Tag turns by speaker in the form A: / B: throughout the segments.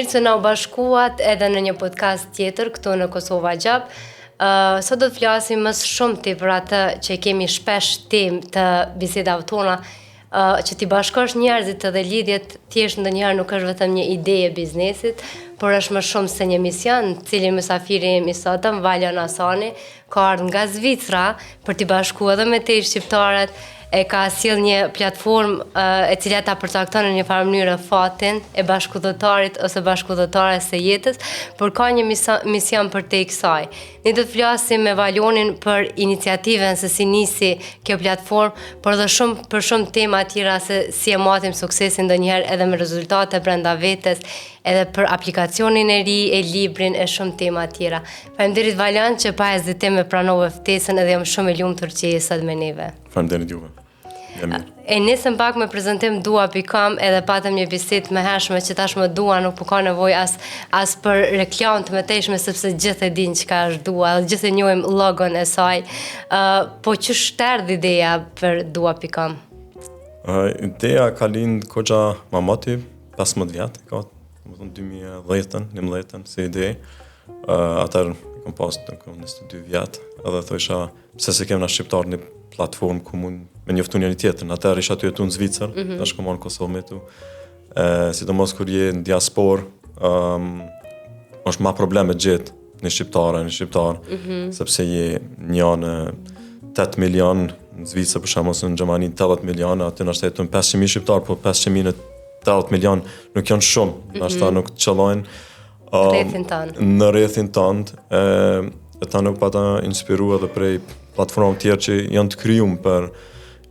A: Mirë se na u bashkuat edhe në një podcast tjetër këtu në Kosova Job. Uh, sot do të flasim më shumti për atë që kemi shpesh temë të bisedave tona, uh, që t'i bashkosh njerëzit edhe lidhjet thjesht ndonjëherë nuk është vetëm një ide e biznesit, por është më shumë se një mision, cili mysafiri im i sotëm, Valon Asani, ka ardhur nga Zvicra për t'i bashku edhe me te shqiptarët, e ka sjell një platformë e cila ta përcakton në një farë mënyre fatin e bashkudhëtarit ose bashkudhëtares së jetës, por ka një mision përtej kësaj. Ne do të flasim me Valonin për iniciativën se si nisi kjo platformë, por edhe shumë për shumë tema tjera se si e matim suksesin ndonjëherë edhe me rezultate brenda vetes, edhe për aplikacionin e ri, e librin e shumë tema tjera. Faleminderit Valon që pa hezitim e pranove ftesën edhe jam shumë e lumtur që je sot me
B: neve. Faleminderit juve.
A: Jam mirë. E nisëm pak me prezantim dua.com edhe patëm një bisedë më hershme që tashmë dua nuk po ka nevojë as as për reklamë të mëtejshme sepse gjithë e dinë çka është dua, edhe gjithë e njohim logon e saj. Ë uh, po qysh t'erdhi ideja për dua.com?
B: Uh, ideja ka lind koxha ma moti 15 vjet, ka, domethonë 2010-ën, 11-ën si ide. Uh, atëherë i kom pas të kom 22 vjet, edhe thojsha pse s'e kem na shqiptarë një platformë ku mund me njoftu njëri tjetrin. Atëherë isha tu jetu në Zvicër, mm -hmm. tash kom ardh në Kosovë me jetu. E, sidomos kur je në diasporë, um, është ma problem me gjetë një shqiptare, një shqiptar, mm -hmm. sepse je një në 8 milion në Zvicër, për shembull, ose në Gjermani 80 milion, aty nashta jetojnë 500.000 shqiptar, po 500.000 në 80 milion nuk janë shumë, mm -hmm. nashta nuk të qëllojnë.
A: Um, rrethin tënd.
B: Në rrethin tënd, e, e tani u pata inspiru edhe prej platformave tjerë që janë të krijum për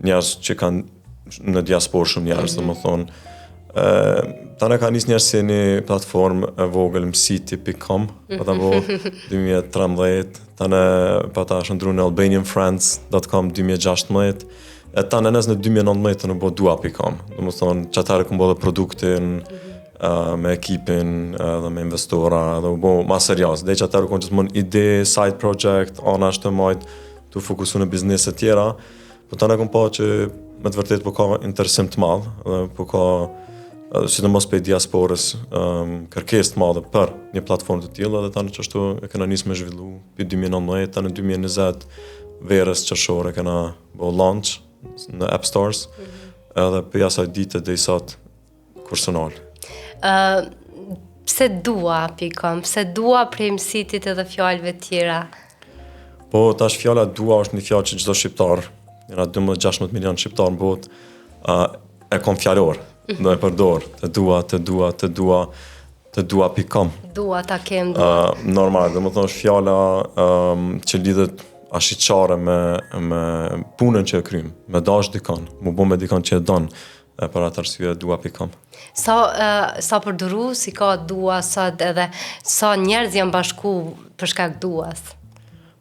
B: njerëz që kanë në diasporë shumë njerëz, mm -hmm. domethonë. E, tani ka nisë njerëz si një platformë e vogël msiti.com, pata bo 2013, tani pata shndru në albanianfriends.com 2016, e tani nes në 2019 u bo dua.com, domethonë, qatëherë kom bo dhe produktin, mm -hmm me ekipin edhe me investora edhe u bo ma serioz. Deri qatëherë u konë gjithmonë ide, side project, anash të majt, tu fokusu në biznese tjera, po tani kom pa që me të vërtet po ka interesim të madh dhe po ka sidomos prej diasporës um, kërkesë të madhe për një platformë të tillë dhe tani qashtu e kena nisë me zhvillu pi 2019 tani 2020 verës qershor e kena bo launch në App Stores mm -hmm. edhe prej asaj dite deri sot Kurrë s'u nal.
A: Ë uh, pse dua pikon, pse dua prej msitit edhe fjalëve tjera?
B: Po tash fjala dua është një fjalë që çdo shqiptar, jena 12-16 milion shqiptar në botë, uh, e kom fjalor, mm -hmm. e përdor, të dua, të dua, të dua, të dua pikon.
A: Dua ta kem
B: dua. Uh, normal, domethonë është fjala um, që lidhet ashiqare me, me punën që e krymë, me dash dikon, mu bo me dikon që e don, E për atë arsye dua.com.
A: Sa uh, sa përdorues i ka dua sot edhe sa njerëz janë bashku për shkak duas?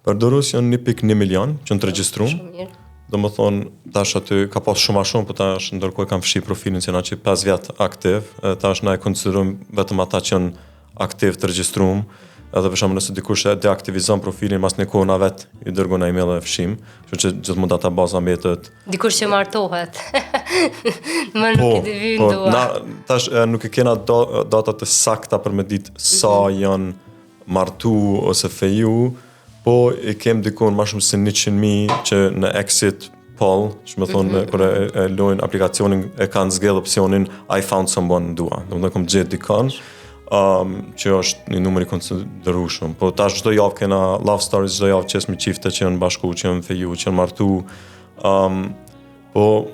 B: Përdorues janë 1.1 milion që janë të regjistruar. Shumë mirë. Domethonë, tash aty ka pas shumë ma shumë, po tash ndërkohë e kanë fshi profilin që na që 5 vjet aktiv, e tash na e konsiderojmë vetëm ata që janë aktiv të regjistrum, edhe për shembull nëse dikush e deaktivizon profilin mas një kohë na vet i dërgon na email e fshim, kështu që gjithmonë databaza
A: mbetet. Dikush që martohet. Më nuk po, i divyn po,
B: dua. Na tash e, nuk e kena do, data të sakta për me ditë sa mm -hmm. janë martu ose feju, Po i kem dikun ma shumë se 100.000 që në exit poll, që me thonë, mm -hmm. kur e, e lojnë aplikacionin, e kanë zgjedh opsionin I found someone dua. Domethonë kom gjetë dikon, um, që është një numër i konsiderueshëm. Po tash çdo javë kena love stories, çdo javë qesmi çifte që janë bashku, që janë feju, që janë martu. Um, po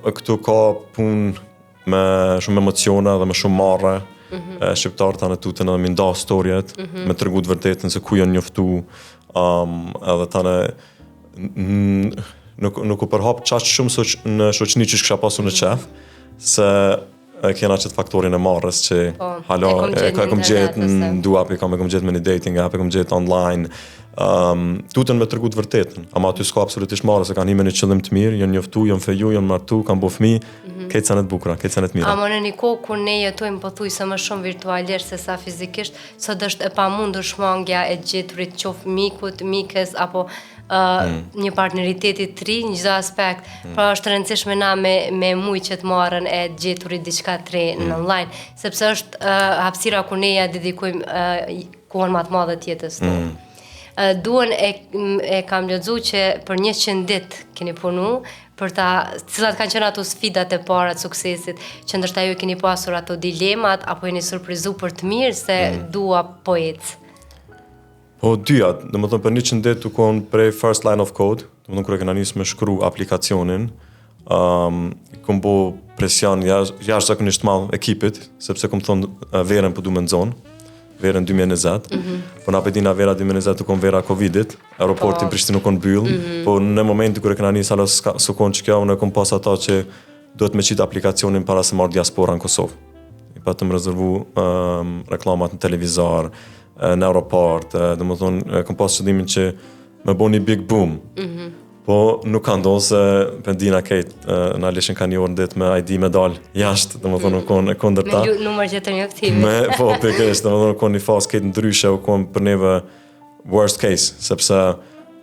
B: këtu ka punë me shumë emocione dhe me shumë marre. Mm -hmm. Shqiptarët tani tuten edhe me nda storjet, mm -hmm. me tregu të vërtetën se ku janë njoftu, um, edhe tani nuk, nuk u përhap qaq shumë soq, në shoqni që kisha pasur në mhm. qef, se e kena qëtë faktorin e marrës që po, halo, e, e kom gjetë në dua, e kom, e kom gjetë me një dating app, e kom gjetë online, um, tuten me tregu të vërtetën, ama aty s'ka absolutisht marre, se kanë hi me një qëllim të mirë, janë njoftu, janë feju, janë martu, kanë bo fmi, mm -hmm. krejt sene të bukura, krejt sene të
A: mira. Ama në një kohë kur ne jetojmë pothuajse më shumë virtualisht se sa fizikisht, sot është e pamundur shmangia e gjeturit qoftë mikut, mikes apo uh, mm. një partneriteti të ri në çdo aspekt. Mm. Pra është e rëndësishme na me me mujt që të marrën e të gjeturit diçka të re mm. në online, sepse është uh, hapësira ku ne ja dedikojmë uh, kohën më të madhe të jetës tonë. Mm. Uh, duhen e, e kam lexu që për 100 ditë keni punu, për ta, cilat kanë qenë ato sfidat e para të suksesit, që ndoshta ju keni pasur ato dilemat, apo jeni surprizu për të mirë se mm. dua po ecë.
B: Po dyja, domethënë për 100 ditë u konë prej first line of code, domethënë kur e kena nisë me shkru aplikacionin, um, kom bo presion jashtëzakonisht madh ekipit, sepse kom thonë verën po du me nxonë, verën 2020, mm -hmm. po na pe dina vera 2020 u konë vera Covidit, aeroporti po. në Prishtinë u konë mbyll, mm -hmm. po në momentin kur e kena nisë, hala s'u konë që kjo, unë e kom pas ata që duhet me qitë aplikacionin para se m'ardh diaspora në Kosovë. I patëm rezervu um, reklamat në televizor, në aeroport, domethonë, kom pas qëllimin që me bo një big boom. Mm -hmm. Po nuk ka ndodhë se pe dina kejt, na lishin ka një orë në ditë me ID me dal jashtë, domethonë u konë e kundërta.
A: Me numër gjithë njoftimit.
B: Me, po, pikërisht, domethonë u konë një fazë kejt ndryshe, u konë për neve worst case, sepse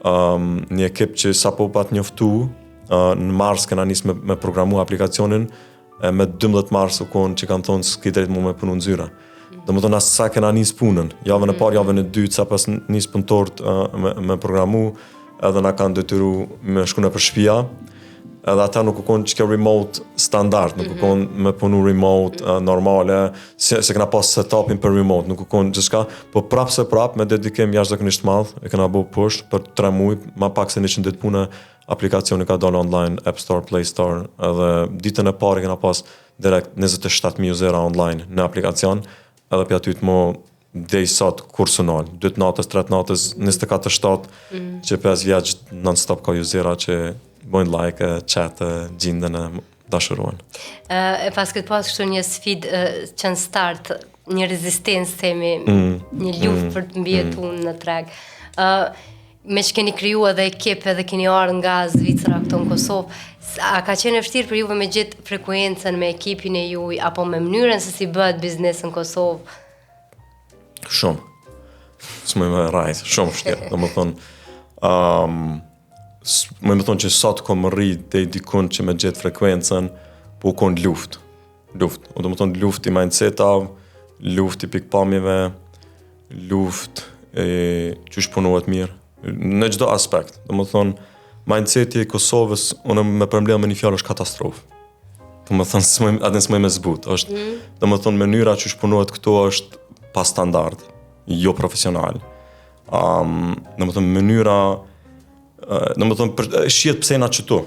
B: um, një ekip që sapo pat njoftu, uh, në mars kena nisë me, me programu aplikacionin, e me 12 mars u konë që kanë thonë s'ki drejt mu me punu në zyra. Domethonë, as sa kena nis punën, javën e parë, javën e dytë, sa pas nis punëtorët uh, me, me programu, edhe na kanë detyru me shku nëpër shpia, edhe ata nuk u konë që kjo remote standard, nuk u mhm. konë me punu remote uh, normale, se, se kena pas setupin për remote, nuk u konë gjithçka, po prapë se prapë me dedikim jashtëzakonisht madh, e kena bo push për 3 muaj, ma pak se 100 ditë pune, aplikacioni ka dalë online, App Store, Play Store, edhe ditën e parë kena pas direkt 27.000 usera online në aplikacion, edhe prej aty të mo deri sot kur s'u nal, 2 të natës, 3 të natës, 24/7, mm. që 5 vjet non stop ka usera që bojnë like, chat, gjinden e dashurohen.
A: E pas këtë pas kështu një sfidë që në start, një rezistencë themi, mm. një luftë mm. për të mbijetuar mm. në treg. Ë Meqë keni kriju edhe ekip edhe keni ardhë nga Zvicra këtu në Kosovë, a ka qenë e vështirë për juve me gjetë frekuencën me ekipin e juj, apo me mënyrën se si bëhet biznes në Kosovë?
B: Shumë. S'muj me rrejt, shumë vështirë. Domethonë, um, me më thonë që sot kom mrri deri dikun që me gjetë frekuencën, po u konë luftë. Luftë. Domethonë, luftë i mindsetave, luftë i pikëpamjeve, luftë e qysh punohet mirë, në çdo aspekt. Domethonë, mindseti i Kosovës, unë me përmbledh me një fjalë është katastrofë. Domethonë, s'muj, atë s'muj me zbut. është, mm. Domethonë, mënyra qysh punohet këtu është pa standard, jo profesional. Um, domethonë, mënyra, domethonë, për, shihet pse na qëtu.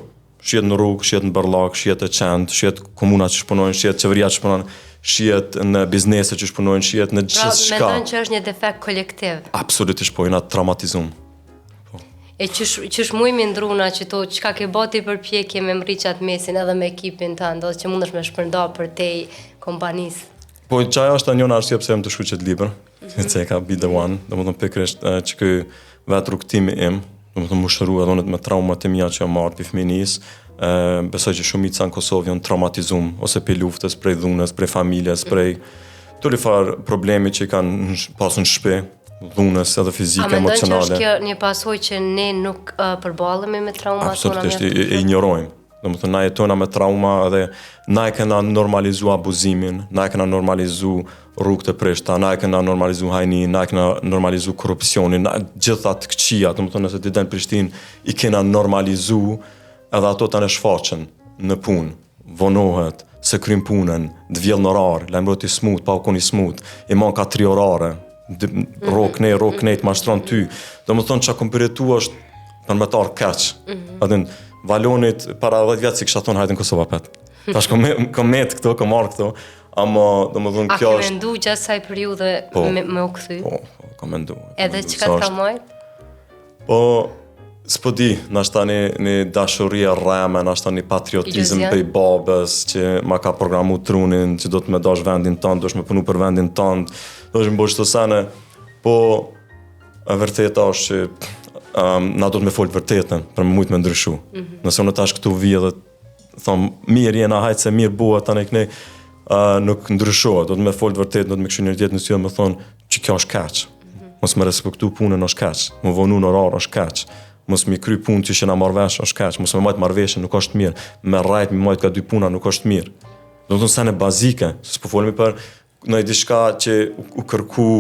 B: Shihet në rrugë, shihet në bërllok, shihet te qentë, shihet komunat që punojnë, shihet qeveria që punon, shihet në biznese që punojnë, shihet në
A: pra, gjithçka. Pra, mendon që është një defekt kolektiv.
B: Absolutisht po, jena traumatizum.
A: Po. E qysh, qysh mujmë ndru na qëto, çka ke bo ti përpjekje me mrri qatë mesin edhe me ekipin tënd, do që mundesh me shpërnda përtej kompanisë?
B: Po, qajo është njëna arsye pse jam tu shkru qëtë libër, mm -hmm. se ka Be The One, domethonë pikërisht që ky vetë rrugëtimi im, domethonë m'u shëru edhe unë me traumat e mia që jam marrë prej fëminisë, besoj që shumica në Kosovë janë traumatizum, ose prej luftës, prej dhunës, prej familjes, prej të farë problemi që i kanë pasur në shtëpi, dhunës edhe fizike,
A: emocionale. A mendon që është kjo një pasojë që ne nuk uh, përballemi me traumat
B: tona? Absolutisht, e, e injorojmë. Domethonë, na jetojna me trauma edhe na e kena normalizu abuzimin, na e kena normalizu rrugët e prishta, na e kena normalizu hajnin, na e kena normalizu korrupsionin, na, gjitha të këqija, domethonë, nëse ti del n'Prishtinë, i kena normalizu edhe ato tani shfaqen në punë, vonohet, s'e kryn punën, të vjell në orar, lajmërohet i smut, pa u kon i smut, i man ka tri orare, rro knej, rro knej, të mashtron ty. Domethonë, çka kom përjetu është për me t'ardh keq. Mm -hmm. Adin, Valonit para 10 vjetë s'i kisha thonë hajde në Kosovë apet. Tash kom, kom met këtu, kom ardh këtu, ama domethonë
A: kjo është... A ke mendu gjatë saj periudhe po, me, me u kthy?
B: Po, po, kam mendu.
A: Edhe çka të ka majt?
B: Po, s'po di, nashta një, një dashuri e rreme, nashta një patriotizm prej babës që ma ka programu trunin, që do të me dash vendin tënd, do me punu për vendin tënd, do të me bo qëto sene, po E vërteta është që um, na do të me folë vërtetën për me mujtë me ndryshu. Mm -hmm. Nëse unë tash këtu vi edhe thom mirë jena hajt se mirë bëhet tani këne uh, nuk ndryshohet, do të me folë vërtetën, do të me kqyr njëri tjetrin në sy dhe me thonë që kjo është keq. Mm -hmm. Mos me respektu punën është keq, me vonu në orar është keq. Mos me kry punë që jena marrë vesh, është keq, mos me majtë marrëveshje nuk është mirë, me rrajt me majtë ka dy puna nuk është mirë. Domethonë sene bazike, se s'po folmi për në diçka që u, u kërku,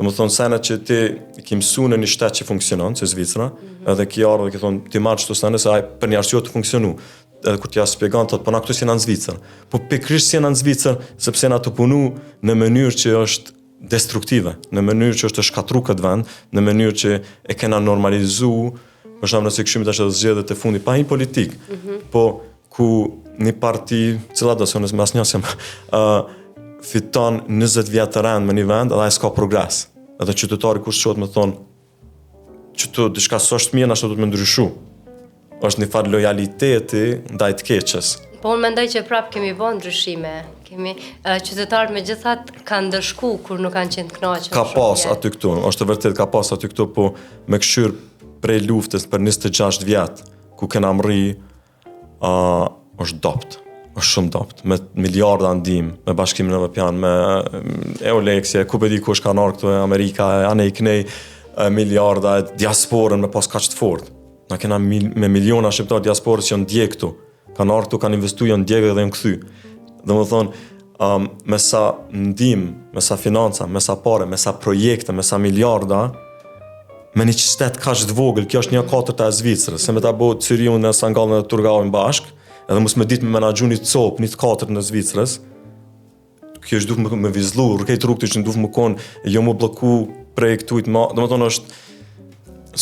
B: domethonë sene që ti i ki mësu në një shtet që funksionon, si Zvicra, mm -hmm. edhe ki ardhë dhe ki thonë, ti marrë qëto sene, se ai për një arsye të funksionu. Edhe kur t'ja spjegon, thotë, po na këtu s'jena në Zvicër. Po pikërisht s'jena në Zvicër, sepse jena tu punu në mënyrë që është destruktive, në mënyrë që është të shkatru këtë vend, në mënyrë që e kena normalizu, për shembull nëse këshyrim tash edhe zgjedhjet e fundit, pa hi n'politik, mm -hmm. po ku një parti, cila do, se unë me asnjë s'jam, uh, fiton 20 vjet të rend me një vend edhe ai s'ka progres. Edhe qytetari kush çohet me thonë, qëtu diçka s'është mirë, nashta duhet me ndryshu. Është një farë lojaliteti ndaj të
A: keqes. Po unë mendoj që prap kemi bo ndryshime. Kemi uh, qytetarët megjithatë kanë ndëshku kur nuk kanë qenë të
B: kënaqur. Ka pas aty këtu, është e vërtet ka pas aty këtu, po me këshyr prej luftës për 26 vjet, ku kena mrri, uh, është dobt, është shumë dobt, me miliarda ndihmë, me Bashkimin Evropian, me mm, EULEX, ku pe di kush kanë ardhur këtu, Amerika, anej knej, miliarda, diasporën me pas kaq të fortë. Na kena mil, me miliona shqiptarë diasporës që janë djeg këtu. Kanë ardhur këtu, kanë investu, janë djeg dhe janë kthy. Domethonë, um, me sa ndihmë, me sa financa, me sa pare, me sa projekte, me sa miliarda, me një qytet kaq të vogël, kjo është një katërta e Zvicrës, se me ta bo Cyrihun e Sankt Gallën e Thurgaun bashk, edhe mos me ditë me menaxhu një copë, një të katërt në Zvicrës, kjo është duhet me, me vizlu, krejt rrugët që duhet me kon, jo me blloku prej këtujt ma, domethonë është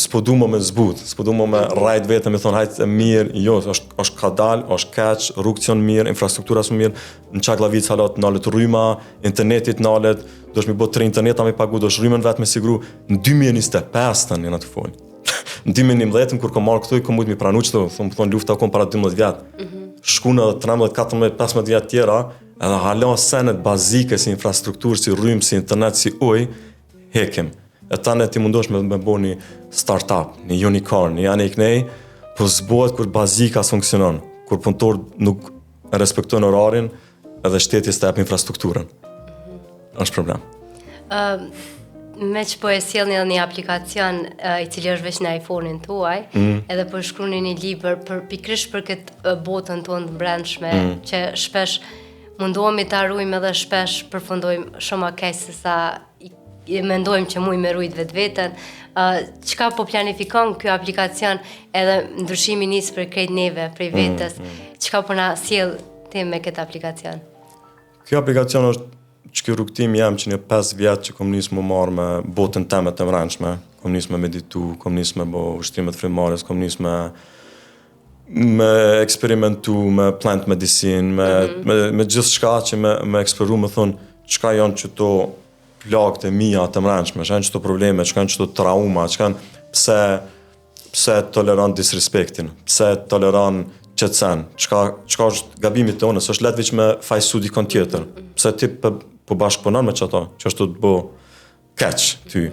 B: s'po du më me zbut, s'po du më me rrajt veten, me thonë hajt e mirë, jo, është është kadal, është keq, rrugët janë mirë, infrastruktura s'është mirë, në Çagllavicë hala t'nalet rryma, interneti t'nalet, do me bo tre interneta me pagu, do rrymën vetë me siguru, në 2025-ën jena tu folë. Në 2011-ën kur kom marrë këtu, kom mujt mi pranu qëto, thonë, thonë lufta kom para 12 vjet. Mm -hmm. Shkun edhe 13, 14, 15 vjet tjera, edhe hala senet bazike si infrastrukturë, si rrymë, si internet, si ujë, hekim. E tani ti mundosh me, me bo një startup, një unicorn, një anej knej, po s'bohet kur bazika s'funksionon, kur punëtorët nuk respektojnë orarin edhe shteti s'ta jep infrastrukturën. Mm -hmm. Është problem.
A: Ëm uh, me që po e sjellni edhe një aplikacion uh, i cili është veç në iPhone-in tuaj, mm. edhe po shkruani një libër për pikërisht për këtë botën tonë të brendshme mm. që shpesh mundohemi ta ruajmë edhe shpesh përfundojmë shumë më keq se sa i mendojmë që mujmë me rujt vetveten. Uh, çka po planifikon ky aplikacion edhe ndryshimi nis për krejt neve, prej mm, vetes. Mm, mm. Çka po na sjell ti me këtë aplikacion?
B: Ky aplikacion është që ky rrugëtim jem që një 5 vjet që kom nis me u marrë me botën teme të mbrendshme, kom nis me meditu, kom nis me bo ushtrimet frymëmarrjes, kom nis me me eksperimentu me plant medicine, me, mm -hmm. me, me gjithçka që me, me eksploru, me thonë, çka janë qëto plagët e mia të mbrendshme, çka janë qëto probleme, çka janë qëto trauma, çka janë, pse, pse toleron disrespektin, pse toleron qëtë sen, çka, çka është gabimi te unë, s'është lehtë veç me fajsu dikon tjetër, pse ti po, po bashkëpunon me qato, që është tu të bo keq ty.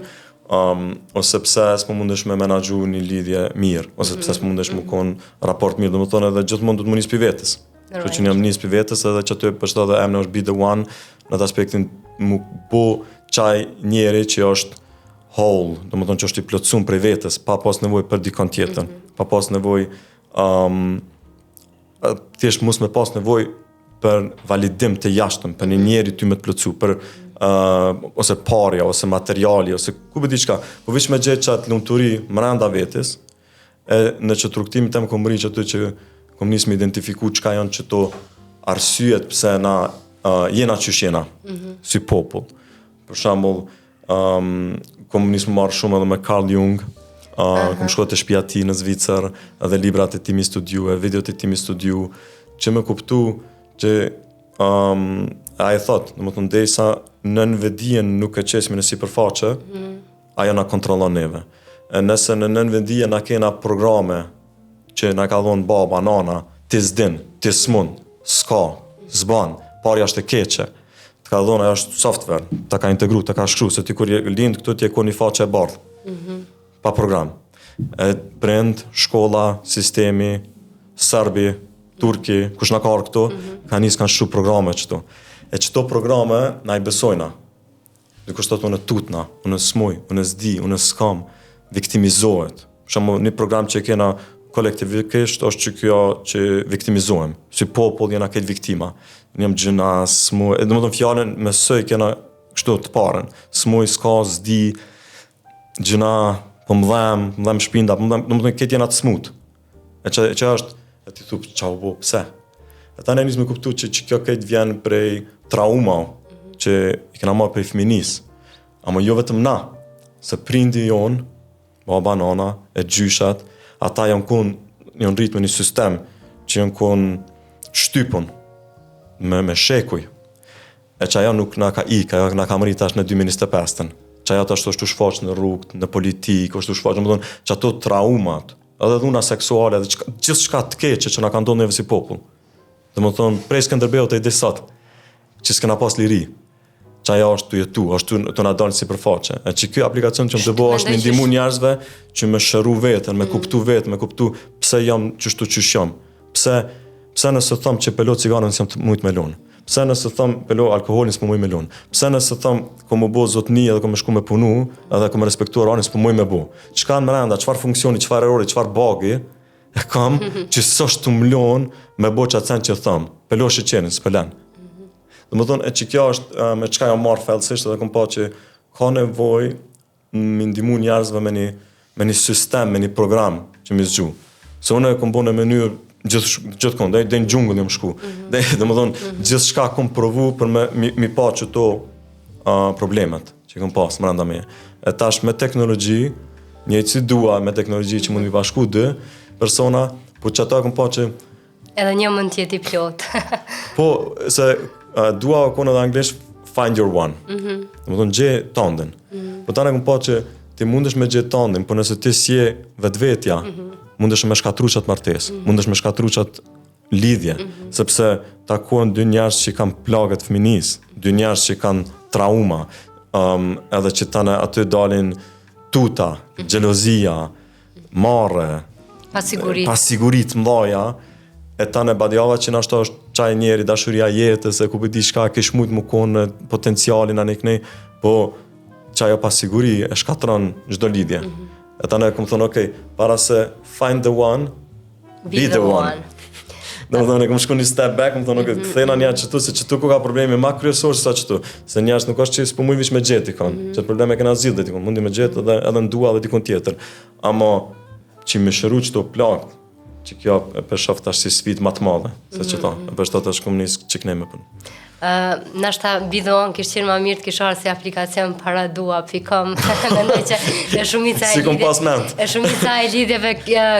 B: Um, ose pse s'po mundesh me menaxhu një lidhje mirë, ose pse s'po mundesh me kon raport mirë, domethonë edhe gjithmonë duhet me nis pi vetes. Kështu që jam nis pi vetes edhe që aty për edhe emri është Be The One, në atë aspektin mu bo qaj njeri që është whole, domethonë që është i plotësum prej vetes, pa pas nevojë për dikon tjetër, mm -hmm. pa pas nevojë um, thjesht mos me pas nevojë për validim të jashtëm, për një njeri ty me të plotësu, për uh, ose parja, ose materiali, ose ku pe di çka, po veç me gjetë qatë lumturi mrenda vetes, e në qët rrugëtimin tem kom mrri qaty që kom nis me identifiku çka janë qëto arsyet pse na uh, jena qysh jena, mm -hmm. si popull. Për shembull, Um, kom nis me u marrë shumë edhe me Carl Jung, uh, uh -huh. kom shku te shpia tij në Zvicër, edhe librat e tij mi studiu, e videot e tij mi studiu, që me kuptu që um, ai thot, domethonë derisa nënvedijen nuk e qesmi në sipërfaqe, mm -hmm. ajo na kontrollon neve. E nëse në nënvedije na kena programe që na ka dhonë baba, nana, ti s'din, ti s'mund, s'ka, s'ban, parja është e keqe, Të ka dhonë, ajo është software, ta ka integru, ta ka shkru, se ti kur je lind këtu ti je kon një faqe e bardhë. Mm -hmm. Pa program. E prind, shkolla, sistemi, serbi, turki, kush na ka ardhur këtu, mm -hmm. ka nis kanë shkru programe qëtu. E qëto programe na i besojna. Dikush thotë unë tutna, unë s'muj, unë s'di, unë s'kam, viktimizohet. Për shembull, një program që kena kolektivisht është që kjo që viktimizohem. Si popull jena këtë viktima. Jam gjynah, s'muj, e domethonë fjalën me së i kena kështu të parën. S'muj, s'ka, s'di, gjynah, po më dhem, më dhem shpinda, po më dhem, domethonë këtë jena të smut. E që, e që është, e ti thu, qa u bo, pse? E tani e nis me kuptu që, që kjo këtë vjen prej trauma, që i kena marrë prej fëminisë. Ama jo vetëm na, se prindi jonë, baba, nana, e gjyshat, ata janë kun, janë rritë me një sistem që janë kun shtypun me, me shekuj. E që ajo nuk na ka ik, ajo na ka mrri tash në 2025-ën. Që ajo tash është tu shfaq në rrugë, në politikë, është tu shfaq, domethonë, që ato traumat, edhe dhuna seksuale, edhe çka, gjithçka të keqe që na ka ndodhur neve si popull. Domethonë, prej Skënderbeut e deri sot, që s'kena pas liri, që ajo është tu jetu, është tu, tu na dalë në sipërfaqe. E që ky aplikacion që më të bo është me ndihmu njerëzve që me shëru veten, me mm. kuptu veten, me kuptu pse jam qështu qysh jam. Pse, pse nëse thom që pe lo cigarën s'jam tu mujt me lonë. Pse nëse thom pe lo alkoholin s'po muj me lonë. Pse nëse thom ko me bo zotni edhe ko me shku me punu, edhe ko me respektu orarin s'po muj me bo. Çka në mrenda, çfarë funksioni, çfarë errori, çfarë bugi, e kam që s'është tu m'lonë me bo qatë sen që thom. Pe lo sheqerin, s'po len. Domethonë, e që kjo është me çka jam marrë thellësisht edhe kom pa që ka nevojë me ndihmu njerëzve me një, me një sistem, me një program që mi zgju. Se unë e kom bo në mënyrë gjithë gjithkund, deri deri në xhungël jam shku. Mm -hmm. Dhe domethonë, mm -hmm. gjithçka kom provu për me mi, mi pa qëto uh, problemet që kom pas mrenda meje. E tash me teknologji, njëjtë si dua me teknologji që mund mi bashku dy persona, po që ato e kom pa që
A: Edhe një mund të jetë i plot.
B: po, se uh, dua o konë edhe anglisht find your one. Mm -hmm. Domethonë, gje tandin. Mm -hmm. Po tani kom pa që ti mundesh me gjetë tandin, po nëse ti s'je vetvetja, mm -hmm. mundesh me shkatru qatë martesë, mm -hmm. mundesh me shkatru qatë lidhje, mm -hmm. sepse takohen dy njerëz që kanë plagët fëminisë, dy njerëz që kanë trauma, um, edhe që tani aty dalin tuta, mm -hmm. xhelozia, marre,
A: pasiguri,
B: pasiguri të mdhaja, e tani badjava që nashta është qaj njeri dashuria jetës, e ku po di çka kish mujt me konë potencialin anej knej, po qajo pasiguri e shkatron çdo lidhje. Mm -hmm. E tani kom thonë, okej, para se find the one, be, be the one. one. Domethonë, e kom shku një step back, më thonë, mm -hmm. kthena një qëtu, se qëtu ku ka problemi ma kryesor se sa qëtu. Se njerëz nuk është që s'po muj veç me gjetë dikon, mm -hmm. që probleme kena zgjidh dhe dikon, mundi me gjetë edhe, edhe në dua edhe dikon tjetër. Ama që me shëru qëto plagë, që kjo e po shof tash si sfidë ma të madhe, se qëto, mm -hmm. e po shof tash kom nis që knej me punu.
A: Uh, nashta Be The One kish qenë ma mirë të kish ardhë si aplikacion para dua.com Mendoj që e shumica e
B: si kom pas mend.
A: E shumica e lidhjeve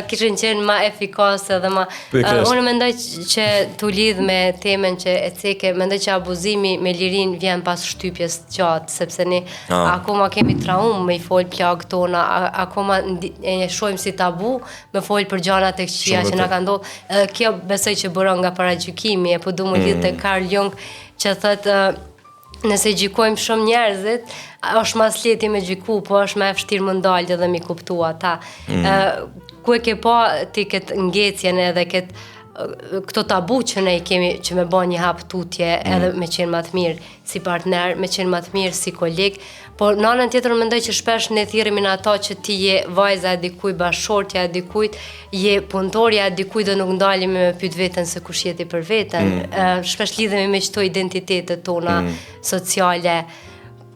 A: kishin qenë ma efikase dhe ma uh, unë mendoj që tu lidh me temën që e ceke, mendoj që abuzimi me lirinë vjen pas shtypjes të gjatë, sepse ne ah. akoma kemi traumë me i fol plagë tona, akoma e shohim si tabu me fol për gjanat e këqija që na kanë ndodhur. Edhe kjo besoj që buron nga paragjykimi, e po du mu lidh te mm. Carl Jung që thotë nëse gjykojmë shumë njerëzit, është ma s'lehti me gjyku, po është ma e vështirë me ndalë edhe mi kuptu ata. Mm. ku e ke pa ti këtë ngecjen edhe këtë këto tabu që ne i kemi që me ba një hap tutje mm. edhe me qenë ma të mirë si partner, me qenë ma të mirë si koleg, por në anën tjetër mendoj që shpesh ne thirremi në ato që ti je vajza e dikujt, bashkëshortja e dikujt, je punëtorja e dikujt dhe nuk ndalemi me pyet veten se kush je ti për veten. Mm. Shpesh lidhemi me qëto identitetet tona mm. sociale.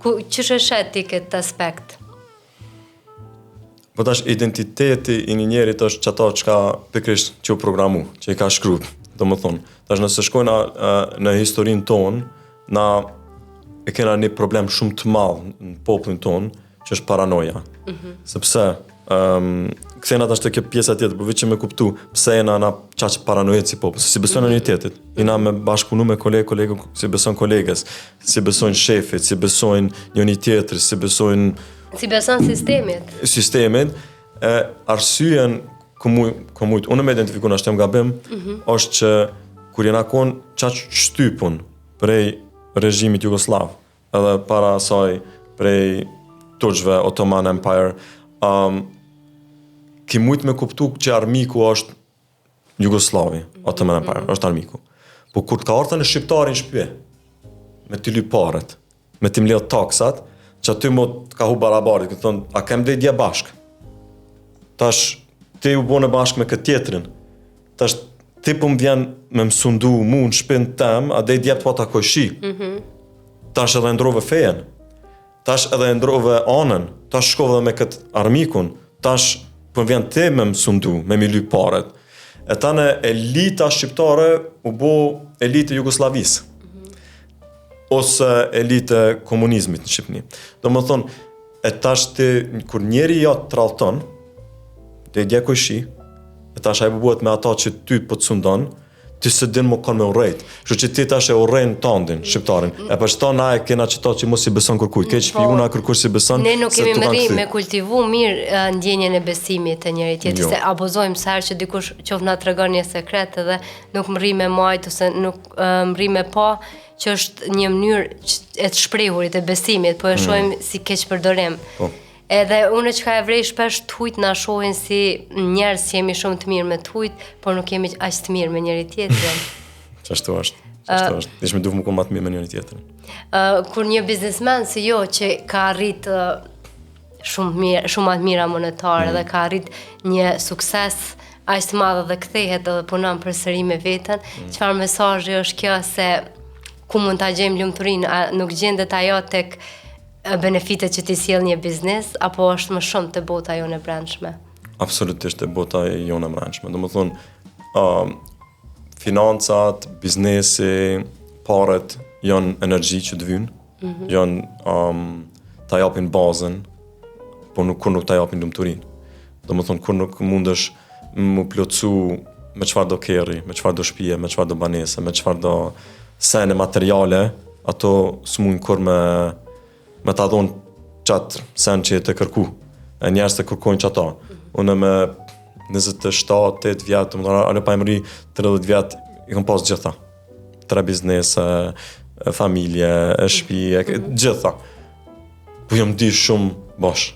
A: Ku qysh e sheh ti këtë aspekt?
B: Po tash identiteti i një njerit është qato çka pikërisht që u programu, që i ka shkru, domethonë. Tash nëse shkojna në historinë tonë, na e kena një problem shumë të madh në popullin tonë, që është paranoja. Mm -hmm. Sepse, um, kthena tash te kjo pjesa tjetër, po veç që me kuptu pse jena na qaq paranoid si popull, se s'i besojnë mm -hmm. njëri-tjetrit. Jena me bashkëpunu me kolegë, kolegu s'i beson kolegës, s'i besojnë shefit, s'i besojnë njëri tjetrit, s'i besojnë
A: S'i beson sistemit.
B: Sistemit, e arsyen ku muj, ku mujt, unë me identifiku nashta jam gabim, mm -hmm. është që kur jena kon qaq shtypun prej regjimit jugosllav, edhe para asaj prej turqve Ottoman Empire, um, ki mujt me kuptu që armiku është Jugosllavi, Ottoman Empire, mm -hmm. është armiku. Po kur të ka ardhë shqiptari në shpi, me t'i lyp paret, me t'i mledh taksat, që aty mo të ka hu barabarit, këtë thonë, a kem dhe dje bashkë? Tash, ti u bone bashkë me këtë tjetrin. Tash, ti po më vjen me më sundu mu në shpinë tem, a dej djept pata kojshi. Mm -hmm. Tash edhe ndrove fejen. Tash edhe ndrove anën. Tash shkove edhe me këtë armikun. Tash po më vjen ti me më sundu, me mi lyp paret. E tane elita shqiptare u bo elitë e Jugosllavisë. Mm -hmm. Ose elitë e komunizmit në Shqipni. Do më thonë, e tash ti, kur njeri jot tradhton, dhe dje kojshi, e tash ai po bëhet me ata që ty po të sundon, ti s'e din më kon me urrejt. Kështu që ti tash e urren tandin, shqiptarin. E për qëta na e kena qëta që mos i beson kërkujt. Keq
A: Po,
B: shpijuna kërkush si beson.
A: Ne nuk
B: se
A: kemi
B: tu kanë
A: mërri
B: kthy.
A: me kultivu mirë eh, ndjenjën e besimit të njëri tjetrit,
B: Jo.
A: se abuzojmë sa herë që dikush qoftë na tregon një sekret edhe nuk mërri me majt ose nuk eh, mërri me pa që është një mënyrë që- e të shprehurit e besimit, po e shohim si keq përdorim.
B: Po.
A: Edhe unë çka e vrej shpesh të hujt na shohin si njerëz që jemi shumë të mirë me të hujt, por nuk jemi aq të mirë me njëri tjetrin.
B: Qashtu është. Qashtu është. Ish me duhet më kon më të mirë me njëri tjetrin.
A: Ë, kur një biznesmen si jo që ka arrit ë, shumë mirë, shumë më të mira monetare mm. dhe ka arrit një sukses aq të madh dhe kthehet edhe punon përsëri me veten, çfarë mesazhi është kjo se ku mund ta gjejmë lumturinë, a nuk gjendet ajo tek e, benefitet që ti sjell një biznes apo është më shumë te bota jonë e brendshme?
B: Absolutisht e bota e jonë e mbrendshme. Do më thonë, um, financat, biznesi, paret janë energji që të vynë, mm -hmm. janë um, ta japin bazën, po nuk kur nuk ta japin lumturinë. Do më thonë, kur nuk mundesh mu plotësu me çfarë do kerri, me çfarë do shtëpie, me çfarë do banese, me çfarë do sene materiale, ato s'mund kur me me ta dhonë qatë sen që je të kërku. E njerëz të kërkojnë qato. Unë me 27, 8 vjetë, më thonë, ale pa e mëri 30 vjetë, i kom pas gjitha. Tre biznese, e familje, e shtëpi, e gjitha. Po jam di shumë bosh.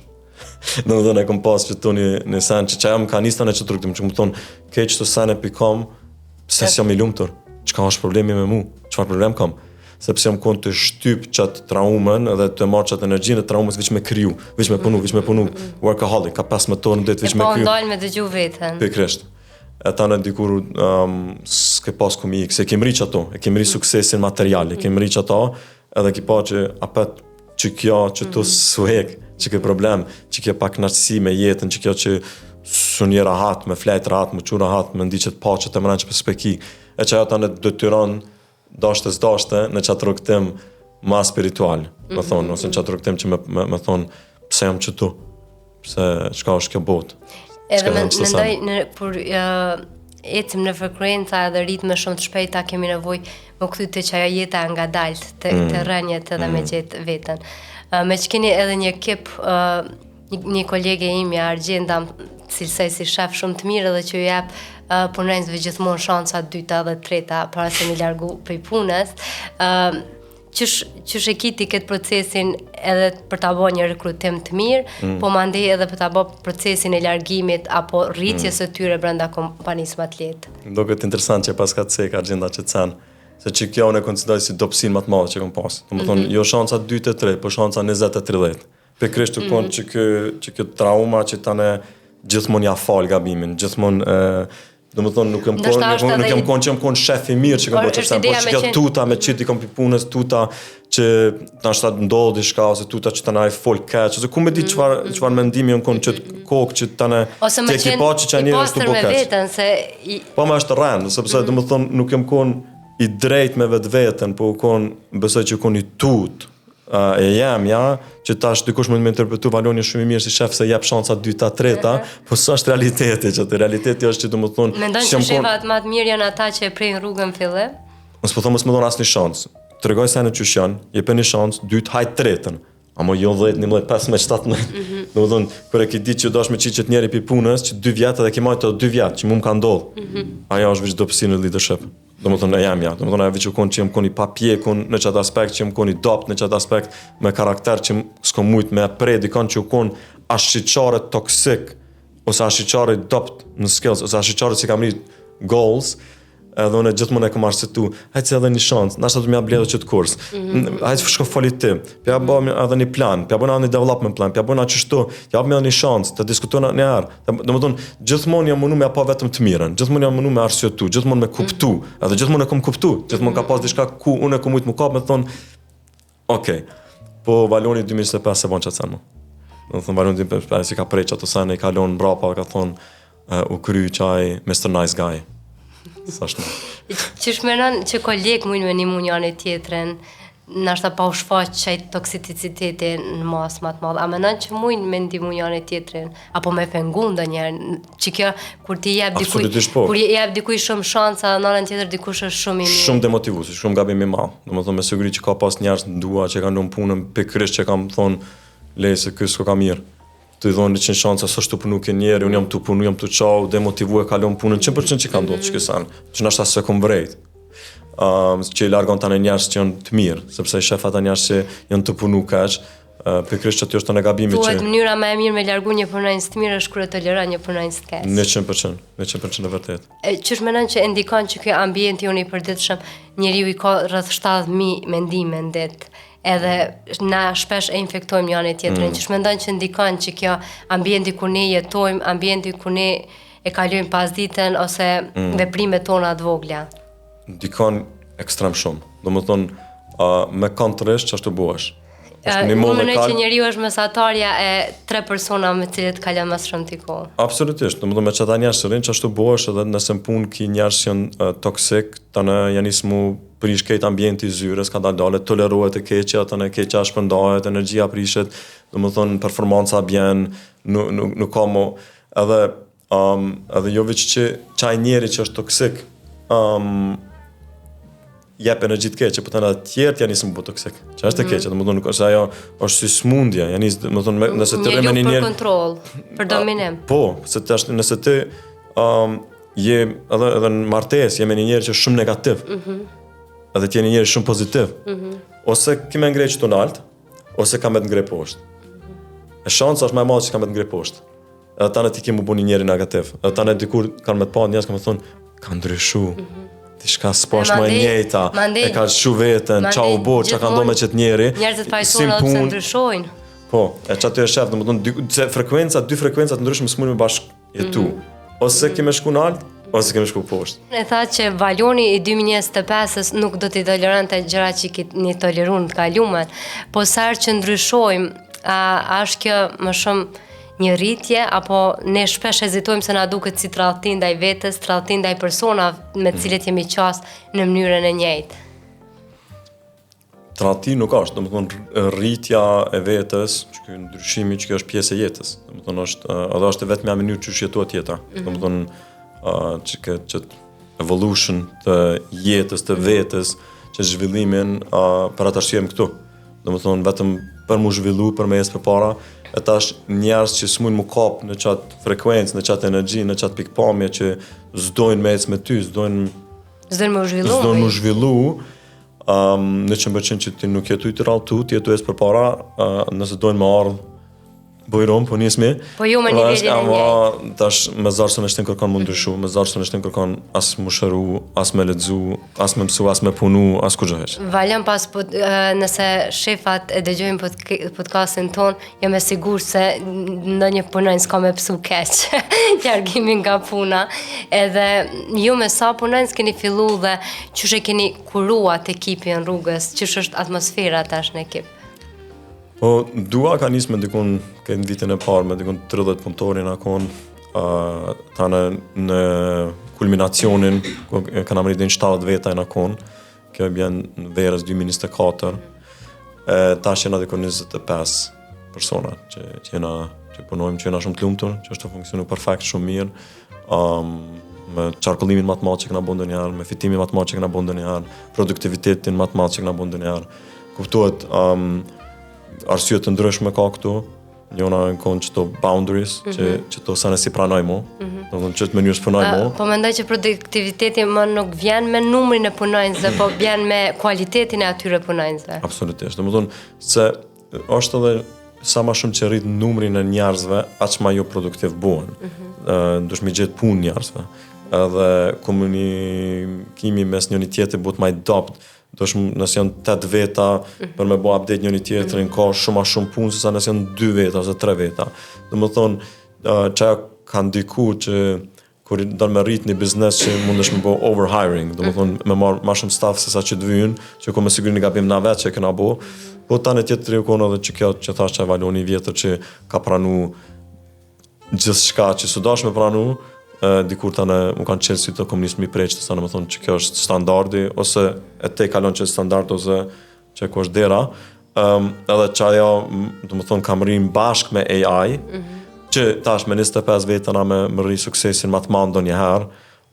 B: Do më thonë, e kom pas që tu një, një sen që që jam ka nisë në që rrugëtim, që më thonë, ke që të sene pikom, pse s'jam i lumtur? Çka është problemi me mu? Çfarë problem kam? Sepse jam konë të shtyp qatë traumën edhe të marrë qatë energjinë e traumës veç me kriju, veç me punu, veç me punu, workaholic, ka 15 orë në ditë veç
A: E
B: me
A: po
B: kriju.
A: ndal me dëgju veten.
B: Pikërisht. E tane dikur um, s'ke pas ku mi ik, se e kem ri qato, e kem ri suksesin material, e kem ri qato, edhe ki pa që apet që kjo që tu mm -hmm. s'u hek, që ke problem, që kjo pakënaqësi me jetën, që kjo që s'u një rahat, me flejt rahat, me çu rahat, me ndi që të paqe të mbrendshme s'pe ki. E që ajo tane detyron dashte s'dashte në qatë rrugëtim ma spiritual, mm -hmm. me thonë, ose në qatë rrugëtim që me, me, me thonë pse jam qëtu, pse çka është kjo botë.
A: Edhe
B: Çka
A: me,
B: jam çdo
A: mendoj
B: sen.
A: në kur uh, ecim në frekuenca edhe ritme shumë të shpejta kemi nevojë më kthy te që ajo jeta e ngadalt, te, mm. te rrënjët edhe mm. me gjetë veten. Uh, me që keni edhe një ekip, uh, një, një kolege imja, Argjenda, më cilësoj si shef shumë të mirë edhe që ju jep uh, punonjësve gjithmonë shansa të dyta dhe të treta para se mi largu prej punës. Uh, qysh qysh e ki ti këtë procesin edhe për ta bërë një rekrutim të mirë, mm. po mandej edhe për ta bërë procesin e largimit apo rritjes mm. së tyre brenda kompanisë më të lehtë.
B: Do këtë interesant që pas ka cek Argjenda që të sen, se që kjo unë e konsideroj si dobësinë më të madhe që kam pas. Do të thonë, mm -hmm. jo shansa 2 të 3, po shansa 20 e 30. Pikërisht të konë mm -hmm. që kë, që kjo trauma që tane gjithmonë ja fal gabimin, gjithmonë e, Do më thonë, nuk jam
A: Ndoshta
B: konë,
A: është
B: nuk, nuk
A: edhe
B: jam
A: i-
B: konë që jam konë shef i mirë që kam
A: Por
B: bërë
A: është
B: çfarë, por
A: ideja
B: që
A: me
B: kjo
A: qenë-
B: tuta me qitë i kom pi punës, tuta që ndoshta ndodh diçka ose tuta që tani ai fol keq ose ku me di çfarë çfarë mendimi jam konë që kokë që tani
A: Mm. Ose më
B: ti e ki
A: qenë
B: pa që që
A: i
B: njeri është
A: pastër
B: tu bo
A: me
B: keq.
A: veten se i,
B: Po më është rëndë, sepse mm -hmm. do më thonë nuk jam konë i drejt me vetveten, po u konë, besoj që u konë i tut uh, e jam, ja, që tash dikush mund të më interpretu Valoni është shumë i mirë si shef se jep shansa dyta, treta, mm -hmm. po s'është realiteti, që atë realiteti është që do më thonë
A: mendon
B: s'jam
A: që
B: konë-
A: shefat më të mirë janë ata që e prejnë rrugën fillim?
B: Unë s'po them mos më dhon asnjë shans. Tregoj se në qysh janë, jepe një shans, dytë, hajt tretën. Amo jo 10, 11, 15, 17. Mm -hmm. Do të thonë, kur e ki ditë që dosh me qitë qëtë njeri pi punës, që dy vjet edhe ki majtë edhe dy vjet, që mu më ka ndodh. Mm -hmm. Ajo është veç dobësi në leadership. Do më thonë, e jam ja. Do më thonë, ajo veç u konë që jam konë i papjekun në qatë aspekt, që jam konë i dopt në qatë aspekt, me karakter që s'kom mujt me pre dikon që u konë ashiqare toksik, ose ashiqare i dopt në skills, ose ashiqare që kam rrit goals, Edhe unë gjithmonë e kam arsyetu, hajt se edhe një shans, nashta do më ja bledhë qët kurs. Mm -hmm. Hajt shko foli ti. Po ja bëjmë edhe një plan, po ja bëjmë edhe një development plan, po ja bëjmë qështu, ja japim edhe një shans, të diskutojmë një herë. Domethënë, gjithmonë jam mundu me pa vetëm të mirën, gjithmonë jam mundu me arsyetu, gjithmonë me kuptu, mm -hmm. edhe gjithmonë e kom kuptu, gjithmonë ka pas diçka ku unë e kom mujt mu kap me thonë, ok, po Valoni 2025 s'e bon qat sen mo. Domethënë, Valoni 2025 i ka prej qato sene, i ka lonë mbrapa, ka thonë, uh, u kry qaj Mr. Nice Guy.
A: S'është më. Qysh menon që kolegë mujnë me nimu njani tjetrin, nashta pa u shfaq qaj toksiciteti në masë ma të madhe. A menon që mujnë me ndihmu njani tjetrin, apo me pengu ndonjëherë, që kjo kur ti jep dikuj,
B: po.
A: kur i jep dikuj shumë shansa, në anën tjetër dikush është shumë i
B: mirë. Shumë demotivues, shumë gabim i madh. Domethënë me siguri që ka pas njerëz në dua që kanë lënë punën pikërisht që kam thonë lej se ky s'ko ka mirë. Tu i dhonë 100 shansa s'është tu punu ky njeri, unë jam tu punu, jam tu qa, u demotivu e ka lon punën, 100% që ka ndodhë që ky sen, që nashta s'e kom vrejt. Um, që i largon tani njerëz që janë të mirë, sepse i shef ata njerëz që janë tu punu keq, uh, pikërisht që aty është tani gabimi që...
A: Thuhet mënyra më e mirë me largu një punonjës të mirë është kur e toleron një punonjës të
B: keq. 100%, 100% e vërtet.
A: E, qysh menon që e ndikon që ky ambienti jonë i përditshëm, njeriu i ka rreth 70.000 mendime në ditë, edhe na shpesh e infektojmë njëri tjetrin. Mm. Qysh mendon që ndikon që kjo ambienti ku ne jetojmë, ambienti ku ne e kalojmë pasditen ose mm. veprimet tona të
B: vogla? Ndikon ekstrem shumë. Domethënë, uh, me kanë të rrish, qashtu bohesh.
A: Është një mollë kal... që njeriu është mesatarja e tre persona me cilët kalon më shumë ti
B: kohë. Absolutisht, domethënë me qata njerëz që rrin, qashtu bohesh edhe nëse në punë ki njerëz që janë uh, toksik, tani janë nisë mu prish krejt ambienti i zyrës, ka dalë dale, tolerohet e keqja, tani e keqja shpërndahet, energjia prishet, domethënë performanca bjen, nuk, nuk, nuk ka mo, edhe, um, edhe jo veç që qaj njeri që është toksik, um, jep energji të keqe, po tani edhe tjerët janë nisë me u bo toksik. Që është e mhm. keqe, domethënë nuk është ajo është si smundje, janë nisë, domethënë nëse ti rri me
A: një njeri për kontroll, për dominim.
B: Po, se tash nëse ti um, je edhe edhe në martesë je me një njeri që është shumë negativ. Mhm. Mm edhe ti je një njeri shumë pozitiv. Mhm. Mm ose ki me ngre qëtu nalt, ose ka me të ngre poshtë. Mm -hmm. E shansa është më e madhe që ka me të ngre poshtë. Edhe tani ti ke mu bo një njeri negativ. Edhe tani dikur kanë me të pa njerëz kanë me thonë ka ndryshu. Mm -hmm. Diçka s'po është më e njëjta. E ka lshu veten, ça u bo, ça ka ndodhur me qët
A: njeri. Njerëzit fajtohen edhe pse ndryshojnë.
B: Po, e qaty e shef, domethënë se frekuenca, dy frekuenca të ndryshme s'mund me bashk jetu. Mm -hmm. Ose ke me shku nalt, ose ke me shku
A: poshtë. E tha që Valoni i 2025-ës nuk do t'i toleronte gjërat që keni toleruar në të kalumen. Po sa herë që ndryshojmë, a, a është kjo më shumë një rritje apo ne shpesh hezitojmë se na duket si tradhti ndaj vetes, tradhti ndaj personave me të cilët jemi qas në mënyrën e njëjtë.
B: Tradhti nuk është, domethënë rritja e vetes, që ky ndryshimi që kjo është pjesë e jetës. Domethënë është edhe është e vetmja mënyrë qysh jetohet jeta. Mm -hmm. Domethënë uh, që këtë që evolution të jetës, të vetes, që zhvillimin uh, për atë arsye jemi këtu. Domethënë vetëm për mu zhvillu, për me ecë përpara, e tash njerëz që s'mujnë mu kap në qatë frekuencë, në qatë energji, në qatë pikëpamje që s'dojnë me ecë me ty,
A: s'dojnë s'dojnë me u zhvillu.
B: S'dojnë me u zhvillu, Um, 100% që ti nuk je tu i tradhtu, ti je tu ecë përpara, uh, nëse dojnë me ardhë, bujrum, po nismi.
A: Po jo me nivelin e
B: njëjtë. Tash me zor s'e shtin kërkon mu ndryshu, me zor s'e shtin kërkon as mu shëru, as me lexu, as me mësu, as me punu, as kurgjë
A: hiç. Valon pas po, nëse shefat e dëgjojnë podcastin ton, jam e sigurt se ndonjë punonjës ka me pësu keq largimin nga puna. Edhe ju me sa punonjës keni fillu dhe qysh e keni kuru atë ekipin rrugës, qysh është atmosfera tash në
B: ekip? Po, Dua ka nisë me dikun, këtë vitin e parë, me dikun 30 punëtorë jena konë, uh, tani në kulminacionin, ku e kanë mrri 70 veta jena konë, kjo e bjen në verës 2024, e, tash jena dikun 25 persona që, që jena që punojmë, që jena shumë të lumtur, që është tu funksionu perfekt, shumë mirë, um, me qarkullimin më të madh që kena bën ndonjëherë, me fitimin më të madh që kena bën ndonjëherë, produktivitetin më të madh që kena bën ndonjëherë. Kuptohet, um, arsye të ndryshme ka këtu, njona në konë qëto boundaries, mm -hmm. që, mhm. qëto sene s'i pranoj mo, mm -hmm. domethënë qëtë mënyrë s'punoj
A: mo. Po mendoj që produktiviteti më nuk vjen me numrin e punonjësve, po vjen me kualitetin e atyre
B: punonjësve. Absolutisht, domethënë se është edhe sa ma shumë që rrit numrin e njerëzve, aq ma jo produktiv bohen. Mm -hmm. uh, duhesh me gjetë punë njerëzve. edhe komunikimi mes njëri tjetrit bëhet ma i dobët, Do shumë, nëse janë 8 veta për me bo update njëri tjetrin, ka shumë ma shumë punë se sa nëse janë 2 veta ose 3 veta. Do më thonë, uh, që ajo ka ndiku që kur do me rrit një biznes që mundesh me bo overhiring, do më thonë me marr ma shumë staff se sa që të vynë, që ko me siguri një gabim na vetë që e kena bo, po tani tjetër u konë edhe që kjo që thash që e Valoni i vjetër që ka pranu gjithçka që s'u dash me pranu, e, dikur tani mu kanë qenë si të komunizmi preq, të sa në më thonë që kjo është standardi, ose e te kalon që standard, ose që ku është dera, um, edhe që ajo, do më thonë, kam rrinë bashkë me AI, mm -hmm. që tash me 25 veta na me më rri suksesin ma të madh ndonjëherë,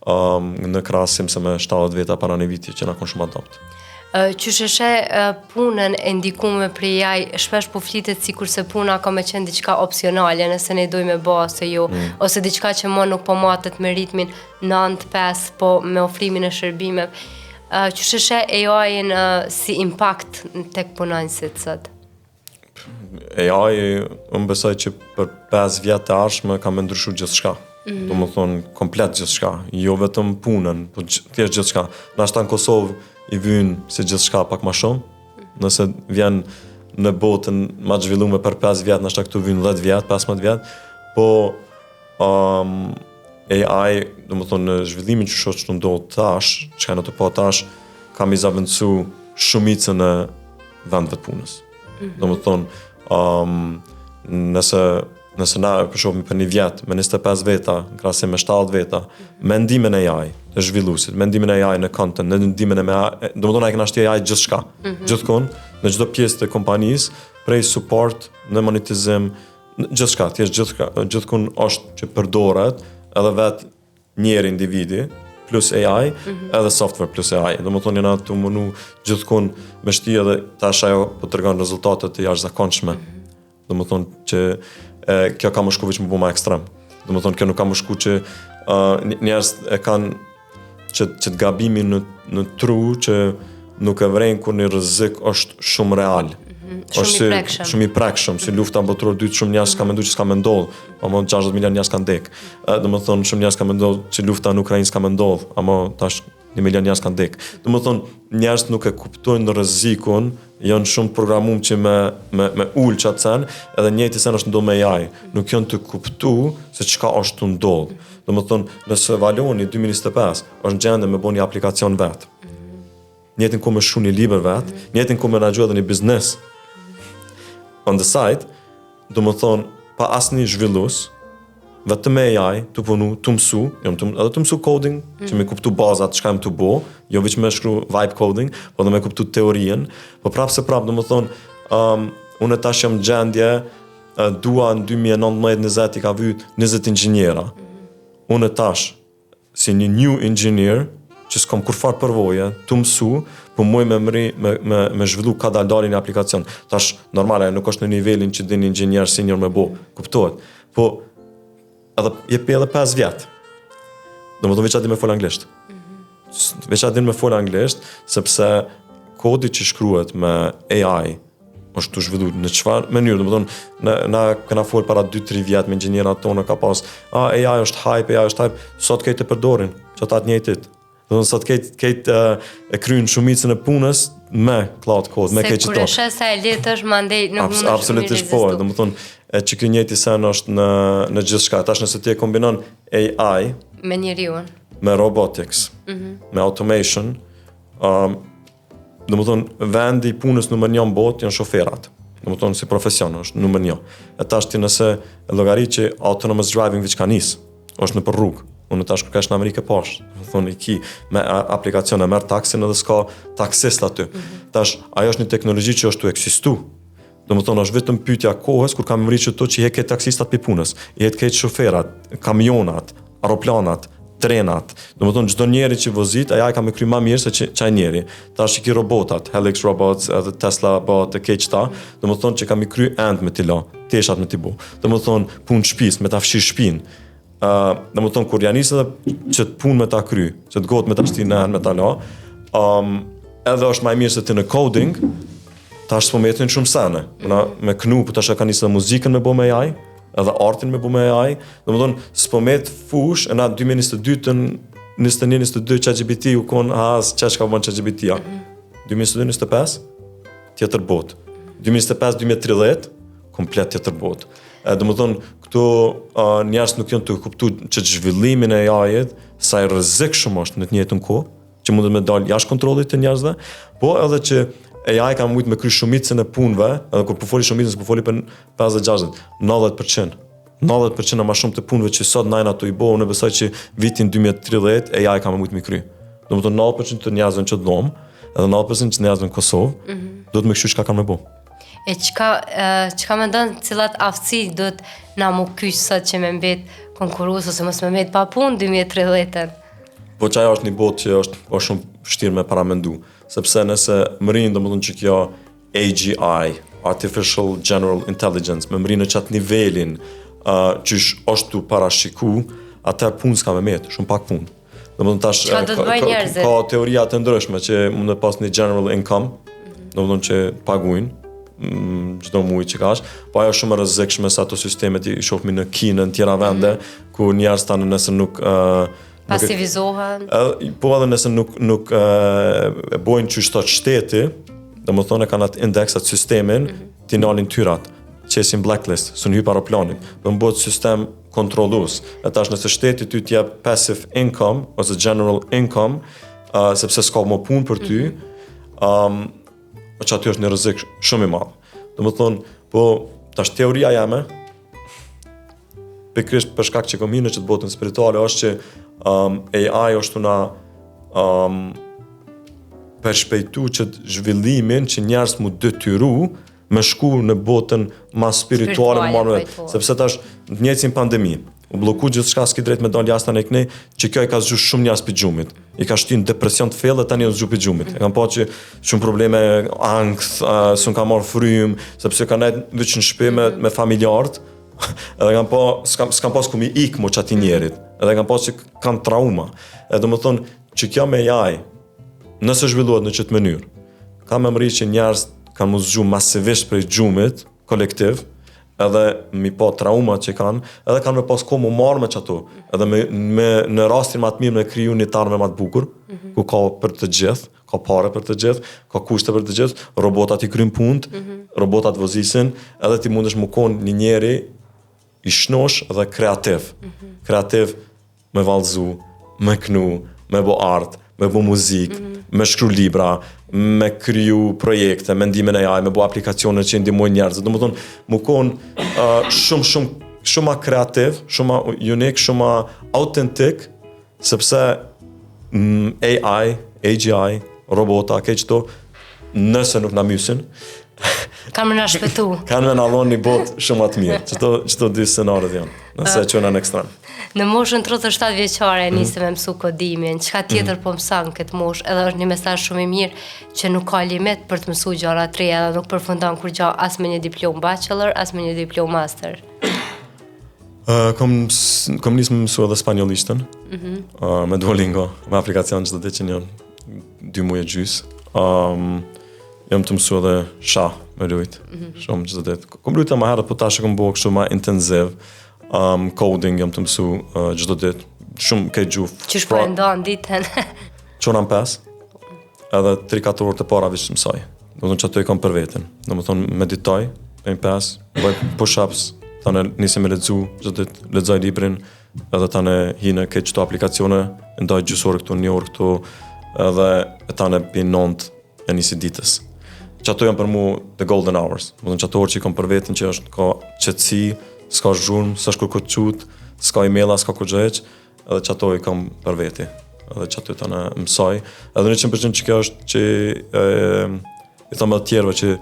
B: um, në krahasim se me 70 veta para një viti që na kon shumë adopt.
A: Qysh e sheh punën e ndikume prej AI, shpesh po flitet sikur se puna ka me qenë diçka opsionale, nëse ne dojmë me bo ose jo, mm. ose diçka që mo nuk po matet me ritmin 9-5, po me ofrimin e shërbimeve. Qysh e sheh AI-n si impact tek punonjësit sot?
B: AI, unë besoj që për 5 vjet të ardhshme ka me ndryshu gjithçka. Mm -hmm. Do më thonë, komplet gjithçka. Jo vetëm punën, po thjesht gjithçka. Nashta në Kosovë i vynë si gjithçka pak ma shumë. Nëse vjen në botën ma të zhvillume për 5 vjet, nashta këtu vynë 10 vjet, 15 vjet. Po um, AI, do më thonë, në zhvillimin që shoh që ndodh tash, çka në të po tash, ka mi zavendësu shumicën e vendeve të punës. Mm -hmm. Do më thonë, um, nëse, nëse na e shohim për një vjet, me 25 veta, në krahasim me 70 veta, mm -hmm. me ndihmën e AI, të zhvilluesit, me ndihmën e AI në content, me ndihmën e AI, do më thonë, ai kena shti AI gjithçka, mm -hmm. gjithkun, në çdo pjesë të kompanisë, prej support, në monetizim, në gjithçka, thjesht gjithçka, gjithkun është që përdoret, edhe vetë njeri individi plus AI, mm -hmm. edhe software plus AI. Do më thonë jena tu munu gjithkun me shti edhe tash ajo po tregon rezultate të jashtëzakonshme. Mm -hmm. Do më thonë që e, kjo ka më shku veç më bu ma ekstrem. Do më thonë kjo nuk ka më shku që uh, njerëz e kanë që, që të gabimin në, në tru që nuk e vrejnë kur një rrezik është shumë real.
A: Mhm. Shumë i prekshëm.
B: Shumë i prekshëm, si lufta botërore dytë shumë njerëz kanë menduar që s'ka me ndodh, ama 60 milion njerëz kanë dek. Do të thonë shumë njerëz kanë menduar që lufta në Ukrainë s'ka me ndodh, ama tash 1 milion njerëz kanë dek. Do të thonë njerëz nuk e kuptojnë rrezikun, janë shumë programum që me me me ul qat sen, edhe njëjti sen është ndodh me AI. Nuk janë tu kuptu se çka është tu ndodh. Do të thonë nëse Valoni 2025 është në gjendje me bo një aplikacion vet. Njëjtën kohë me shkru një libër vet, mm -hmm. njëjtën kohë menaxhu edhe një biznes. On the side, do më thonë, pa asnjë zhvillus, vetëm me AI, tu punu, tu mësu, jam tu, edhe tu mësu coding, mm -hmm. që me kuptu bazat, çka jam tu bo, jo veç me shkru vibe coding, po edhe me kuptu teorien, po prapë se prapë, do më thonë, um, unë tash jam gjendje, uh, dua në 2019-20 i ka vy 20 inxhiniera. Mm -hmm. Unë tash, si një new engineer, që s'kom kurfar përvoje, tu mësu, po muj me mri, me, me, me zhvillu kadal dale një aplikacion. Tash, normal, ajo nuk është në nivelin që din inxhinier senior me bo, kuptohet. Po, edhe jepi edhe 5 vjet. Do më thonë veç a din me fol anglisht. Mm -hmm. Veç a din me fol anglisht, sepse kodi që shkruhet me AI, është tu zhvillu në çfarë mënyrë, domethënë na na kena fol para 2-3 vjet me inxhinierat tonë ka pas, a AI është hype, AI është hype, sot krejt e përdorin, që ata të njëjtit. Domethënë sot krejt krejt e kryen shumicën e punës me Claude Code, me krejt
A: qëto. Se kur e sheh sa e lehtë është mandej nuk
B: Abs mundesh Absolutisht po, domethënë e që ky njëjti sen është në në gjithçka. Tash nëse ti e kombinon AI
A: me njeriun,
B: me robotics, mm -hmm. me automation, um, Domethënë, vendi i punës numër një në botë janë shoferat. Domethënë, si profesion është numër një. E tash ti nëse e llogarit që autonomous driving veç ka nis, është nëpër rrugë. Unë tash kur kesh në Amerikë pash, domethënë i ki me aplikacion e merr taksin edhe s'ka taksist aty. Mm -hmm. Tash ajo është një teknologji që është tu ekzistu. Domethënë është vetëm pyetja kohës kur kam mri qëto që i hek taksistat pi punës, i hek krejt shoferat, kamionat, aeroplanat, trenat. Domethënë çdo njeri që vozit, ai ka me kry ma mirë se që qaj njeri. Tash i ki robotat, Helix Robots, edhe Tesla bot e krejt qëta, domethënë që ka me kry enët me t'i la, teshat me t'i bo. Domethënë punë shtëpisë, me ta fshi shtëpinë. Uh, domethënë kur janë nisë edhe që të punë me ta kry, që të gotë me ta shti në enë me ta la, um, edhe është ma i mirë se ti në coding, tash s'po metin shumë sene. Mm -hmm. Me knu, po tash e ka nisë edhe muzikën me bo me AI, edhe artin me bo me AI, domethënë s'po met fush, e na 2022-ën 21, 22, ChatGPT u konë, ha, që çka bon ChatGPT-ja. Mm -hmm. 2022, 25, tjetër botë. 2025, 2030, komplet tjetër botë. E, domethonë, këto uh, njerëz nuk janë tu kuptu që zhvillimin e AI-it, sa i rrezikshëm është në të njëjtën kohë, që mundet me dalë jashtë kontrollit të njerëzve, po edhe që AI ka mujt me kry shumicën e punëve, edhe kur po foli shumicën, s'po foli për 50-60, 90%. 90% ma shumë të punëve që sot na jena tu i bo, unë besoj që vitin 2030 AI ka me mujt me kry. Domethonë 90% të njerëzve në qët dhomë, edhe 90% të njerëzve në Kosovë, mm -hmm. duhet me kqyr çka kanë me bo.
A: E çka, çka mendon cilat aftësi duhet na mu kyç sot që me mbet konkurrues ose mos me mbet pa punë 2030-ën?
B: Po që ajo është një botë që është po shumë vështirë me paramendu, sepse nëse mërrin domethonë që kjo AGI, Artificial General Intelligence, me mërri në qatë nivelin uh, që është tu parashiku, atëherë punë s'ka me metë, shumë pak punë. Domethonë tash
A: Çka do të bëjnë njerëzit?
B: Ka teoria të ndryshme që mund të pas një general income, mm -hmm. domethonë që paguajnë mm, çdo muaj që kash, po ajo është shumë e rrezikshme se ato sistemet i shohim në Kinë në tjera vende mm -hmm. ku njerëz tani nëse nuk uh,
A: pasivizohen.
B: Edhe po edhe nëse nuk nuk e, e bojnë qysh thot shteti, domethonë kanë atë indeks atë sistemin, mm -hmm. t'i nalin tyrat, qesin blacklist, s'un hyp aeroplanit. Do të bëhet sistem kontrollues. E tash nëse shteti ty t'jep passive income ose general income, uh, sepse s'ka më punë për ty, mm -hmm. um, që aty është një rrezik shumë i madh. Domethonë, po tash teoria jeme, pikërisht për shkak që kom hi në qëtë botën spirituale është që um, AI është tu na um, përshpejtu qëtë zhvillimin që njerëz mu detyru me shku në botën ma spirituale, më marrë sepse tash në të njëjtën pandemi u blloku gjithçka s'ki drejt me dalë jashtë anej kënej, që kjo i ka zgju shumë njerëz pi gjumit. I ka shti në depresion të thellë dhe tani janë zgju pi gjumit. E kam pa që shumë probleme ankth, uh, s'un ka marrë frym, sepse kanë nejt veç në shtëpi me, me familjarët, edhe kam pa, s'kam, s'kam pas ku mi ik mo qati njerit, edhe kam pas që kanë trauma. E domethonë, që kjo me AI, nëse zhvillohet në qëtë mënyrë, ka me mri që njerëz kanë mu zgju masivisht prej gjumit, kolektiv, edhe mi pa traumat që kanë, edhe kanë me pas kohë mu marrë me qato, edhe me, me, në rastin ma të mirë me kriju një t'ardhme ma të bukur, mm -hmm. ku ka për të gjithë, ka pare për të gjithë, ka kushte për të gjithë, robotat i kryn punët, mm -hmm. robotat vozisin, edhe ti mundesh mu konë një njeri i shnosh dhe kreativ. Mm -hmm. Kreativ me vallzu, me knu, me bo art, me bo muzik, mm -hmm. me shkru libra, me kriju projekte, me ndihmën e AI, me bo aplikacione që ndihmojnë njerëzit. Domethonë, mu konë uh, shumë, shumë, shumë ma kreativ, shumë ma unik, shumë ma autentik, Sepse mm, AI, AGI, robota, krejt qëto, nëse nuk na mysin,
A: Kanë me na shpëtu.
B: kanë me na dhonë një botë shumë ma të mirë. Qëto, qëto dy scenaret janë, nëse e çojna në ekstrem.
A: Në moshën 37 vjeçare mm. nise me mësu kodimin, çka tjetër mm. po mëson këtë moshë, edhe është një mesazh shumë i mirë që nuk ka limit për të mësu gjëra të reja dhe nuk përfundon kurgja as me një diplomë bachelor, as me një diplomë master.
B: Uh, kom, kom nisë me mësu edhe spanjollishtën, mm -hmm. uh, me Duolingo, me aplikacion çdo ditë që një dy muaj e gjys. Um, jam tu mësu edhe shah me lujt, mm -hmm. shumë çdo ditë. Kom lujt ma herët, po tash e kom bo kështu ma intensiv. Um, coding jam tu mësu uh, çdo ditë, shumë këtë
A: gjuhë. Qysh po e ndan ditën?
B: Çona në 5, edhe 3-4 orë të para veç mësoj. Domethonë qato i kam për veten. Domethonë meditoj, prej 5, bëj push-ups, tani nisi me lexu, çdo ditë lexoj librin, edhe tani hi në këtë qëto aplikacione, e ndaj gjysë orë këtu, një orë këtu, edhe e tani pi 9 e nisi ditës. Qato janë për mu the golden hours. Domethonë qato orë që i kam për veten që është ka qetësi, s'ka zhurmë, s'është kërkush t'qut, s'ka emaila, s'ka kurgjë hiç, edhe qato i kam për veti edhe qato tani mësoj edhe 100% që kjo është që e, i thom edhe tjerëve që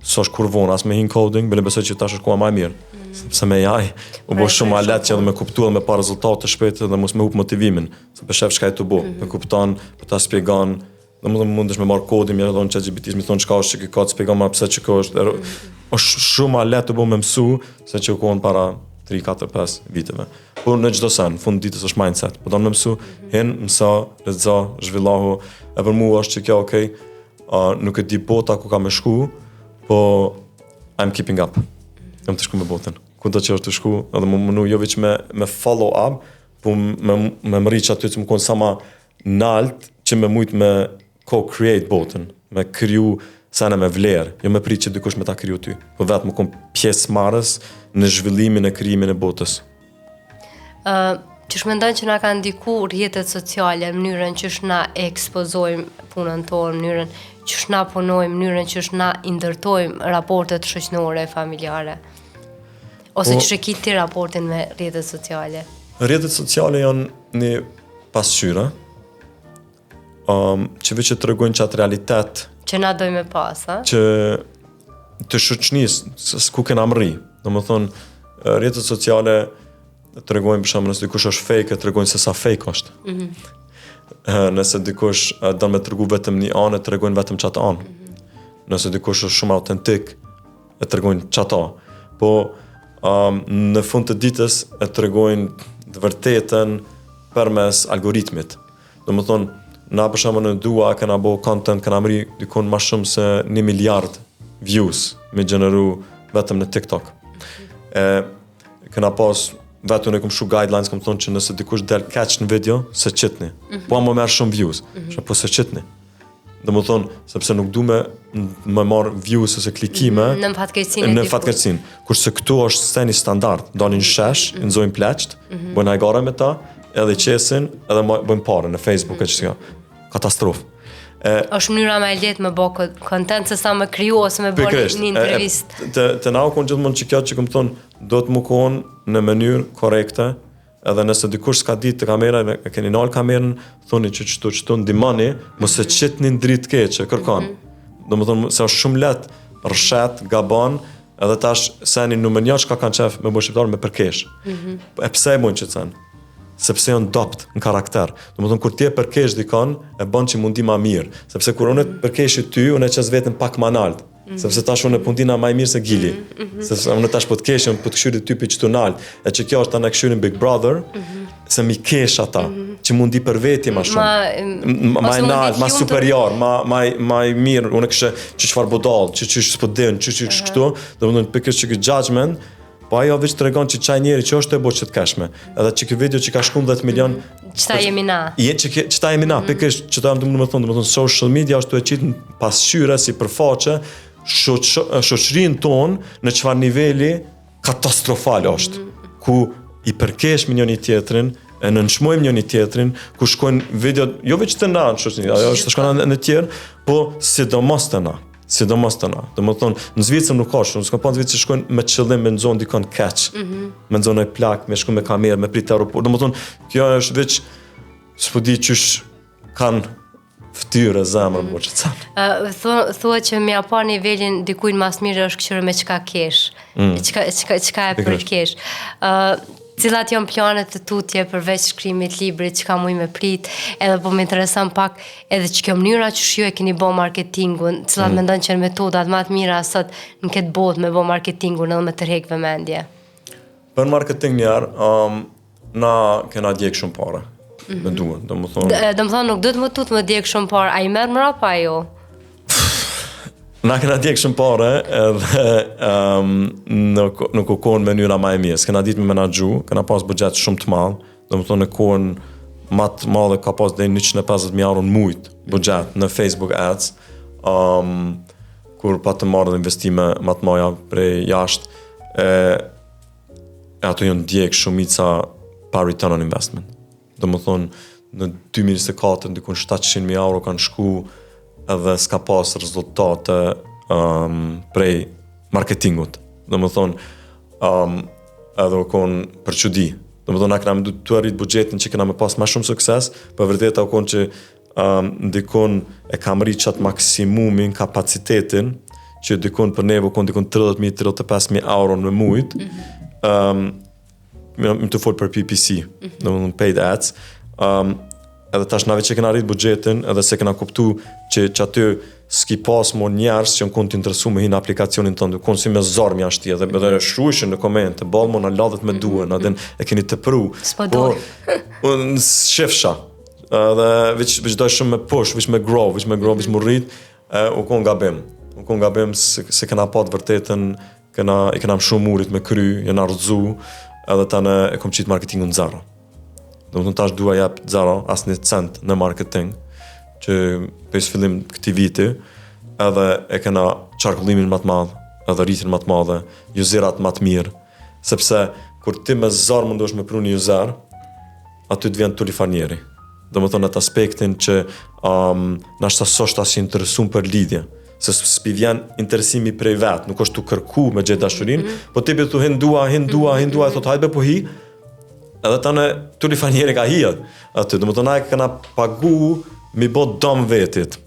B: s'është kurrë vonë as me hi n'coding, bile besoj që tash është koha ma e mirë mm. sepse me AI u bo shumë ma lehtë që edhe me kuptu edhe me pa rezultate shpejt edhe mos me hup motivimin se po shef çka je tu bo, mm -hmm. po kupton, po ta spjegon Domethënë mundesh me marr kodin, me thonë ChatGPT, me thonë çka është që ka të spjegon ma pse që kjo është. Mm -hmm. Është shumë ma lehtë të bo me mësu se që u konë para 3, 4, 5 viteve. Po në çdo sen, fund ditës është mindset. Po don me mësu, mm -hmm. hin, mëso, lexo, zhvillohu. E për mua është që kjo okay, uh, nuk e di bota ku ka me shku, po I'm keeping up. Jam tu shku me botën. Ku do që është tu shku, edhe më mundu jo veç me, me follow up, Po me, me mrri që aty që me konë sa ma nalt, që me mujtë me co-create botën, me kriju sene me vlerë, jo me prit që dikush me ta kriju ty, po vetë me konë pjesëmarrës në zhvillimin e krijimin e botës.
A: Uh, qysh mendon që na kanë ndiku rrjetet sociale, mënyrën qysh na e ekspozojmë punën tonë, mënyrën qysh na punojmë, mënyrën qysh na i ndërtojmë raportet shoqënore e familjare? Ose po, qysh e ki ti raportin me rrjetet sociale?
B: Rrjetet sociale janë një pasqyra, um, që veç e tregojnë qatë realitet
A: që na dojmë me pas,
B: a? Që të shoqënisë, se ku kena mrri. Domethonë, rrjetet sociale tregojnë për shembull nëse dikush është fake, e tregojnë se sa fake është. Mm -hmm. Nëse dikush do me tregu vetëm një anë, e tregojnë vetëm qatë anë. Mm -hmm. Nëse dikush është shumë autentik, e tregojnë qato. Po um, në fund të ditës e tregojnë të vërtetën përmes algoritmit. Domethonë, na për shembull në Dua kena bo content, kena mri dikun ma shumë se një miliard views me gjeneru vetëm në TikTok. E, kena pas vetë unë e kom shkru guidelines, kom thonë që nëse dikush del keq në video, s'e qitni. Mm -hmm. Po ama merr shumë views, mm -hmm. po s'e qitni. Domethonë, sepse nuk du me, me marrë views ose klikime
A: mm, në fatkeqësinë
B: në fatkeqësinë. Kurse këtu është seni standard, dalin në shesh, mm -hmm. nxojnë pleqt, mm -hmm. bëjnë hajgare me ta, edhe qesin, edhe bëjnë pare në Facebook mm -hmm. e që Katastrofë.
A: E, është mënyra më e lehtë me bë content se sa me kriju ose me bë një intervistë.
B: Të të na u kon gjithmonë që kjo që kom thonë do të më kon në mënyrë korrekte, Edhe nëse dikush s'ka ditë te kamera, e keni nalë kamerën, thoni që qëtu qëtu ndihmoni, mos e qitni në dritë keqe, kërkon. Mm -hmm. Domethonë se është shumë lehtë, rrëshet, gabon, edhe tash seni numër një çka kanë qef me bo shqiptarë me përkesh. Mm -hmm. E pse e bojnë qëtë sen? Sepse janë dobt në karakter. Domethonë, kur ti e përkesh dikon, e bën që m'u ndi ma mirë. Sepse kur unë e përkeshi ty, unë e qes veten pak ma nalt. Mm -hmm. Sepse tash unë po ndina ma i mirë se Gili. Mm -hmm. Sepse unë tash po të kesh, unë po të kqyri ty pi qëtu nalt. E që kjo është tani kqyrin Big Brother, mm -hmm. se mi kesh ata, mm -hmm. që m'u ndi për veti ma shumë. Ma, ma, ma i nalt, ma superior, ma, ma, ma i mirë, unë kishe që çfarë budall, që që s'po din, që që uh -huh. kështu, domethonë pikërisht që ky judgment, Po ajo veç tregon që qaj njeri që është tu e bo qët keshme. Edhe që ky video që ka shku 10 milion,
A: Qëta jemi na.
B: Je që qëta jemi na, mm. pikërisht qëta jam tu me thonë, domethonë social media është tu e qitë në pasqyre si përfaqe shoq, shoqërinë tonë në çfarë niveli katastrofal është, mm. ku i përkeshmi njëni tjetrin, e nënçmojmë njëni tjetrin, ku shkojnë video, jo veç te na në shoqëri, ajo është shkon në, në tjerë, po sidomos te na. Sidomos te na. Domethonë, në Zvicër nuk ka shumë, s'ka pa në Zvicër që shkojnë me qëllim me nxonë dikon keq, mm -hmm. me nxonë një plak, me shku me kamerë, me prit aeroport. Domethonë, kjo është veç, s'po di qysh kanë ftyrë e zemër, mm -hmm. që
A: canë. Uh, thua që me ia pa nivelin dikujt ma s'miri është kqyre me çka kesh, mm. çka, çka, çka e përkesh. Uh, cilat janë planet të tutje përveç shkrimit librit, çka muj me prit, edhe po më intereson pak edhe që kjo mënyra që ju e keni bo marketingun, cilat mm. mendon që janë metodat më të mira sot në këtë botë me bo marketingun edhe me tërhek vëmendje?
B: Për marketing njerë, um, na kena djeg shumë pare. Mm -hmm. Me duhen,
A: domethonë... Domethonë, nuk duhet me u tut me djeg shumë pare, a i merr mrapa jo?
B: Na kena djeg shumë pare edhe um, nuk, nuk u konë mënyra ma e mirë. S'kena ditë me menaxhu, kena pas buxhet shumë të madh, domethonë në kohën ma të madhe ka pas deri 150.000 euro në mujt buxhet në Facebook Ads, um, kur pa të marrë dhe investime ma të maja prej jashtë, e, e ato janë djeg shumica pa return on investment. Domethonë, në 2024, dikun 700.000 euro kanë shku edhe s'ka pas rezultate um, prej marketingut. Domethonë, um, edhe u konë për çudi. Domethonë, na kena mendu tu e rrit buxhetin që kena me pas ma shumë sukses, po vërteta u konë që um, dikun e kam rrit qatë maksimumin, kapacitetin, që dikun për neve u konë dikun 30.000, 35.000 euro në mujt, mm -hmm. um, Jam tu folë për PPC, mm -hmm. domethonë paid ads. Um, edhe tash na veç e kena rrit buxhetin, edhe se kena kuptu që, që aty s'ki pas mo njerëz që janë konë të interesu me hi në aplikacionin tënd, konë si me zor me ashti, edhe, edhe shkruajshin në komente, boll mo na ladhët me duhen, mm -hmm. e keni të pru.
A: S'po do.
B: Po, unë shifsha, edhe veç, veç doj shumë me push, veç me grow, veç me grow, veç me rrit, e, u konë gabim. U konë gabim se, se kena pa të vërtetën Kena, i kena mshu murit me kry, jena rrëzu, edhe tani e kom qitë marketingun në zero. Domethonë tash Dua jep zero, asnjë cent në marketing, që prej fillim këtij viti, edhe e kena qarkullimin më të madh, edhe rritjen më të madhe, userat më të mirë, sepse kur ti me zor mundosh me pru një user, aty të vjen turlifar njeri. Domethonë atë aspektin që um, nashta s'është as i interesum për lidhje, se s'pi vjen interesimi prej vet, nuk është tu kërku me gjetë dashurinë, mm -hmm. po ti po thu hin dua, hin dua, hin dua, mm -hmm. thot hajde po hi. Edhe tani turlifar njeri ka hijet. Aty, domethonë na e kena pagu mi bo dom vetit.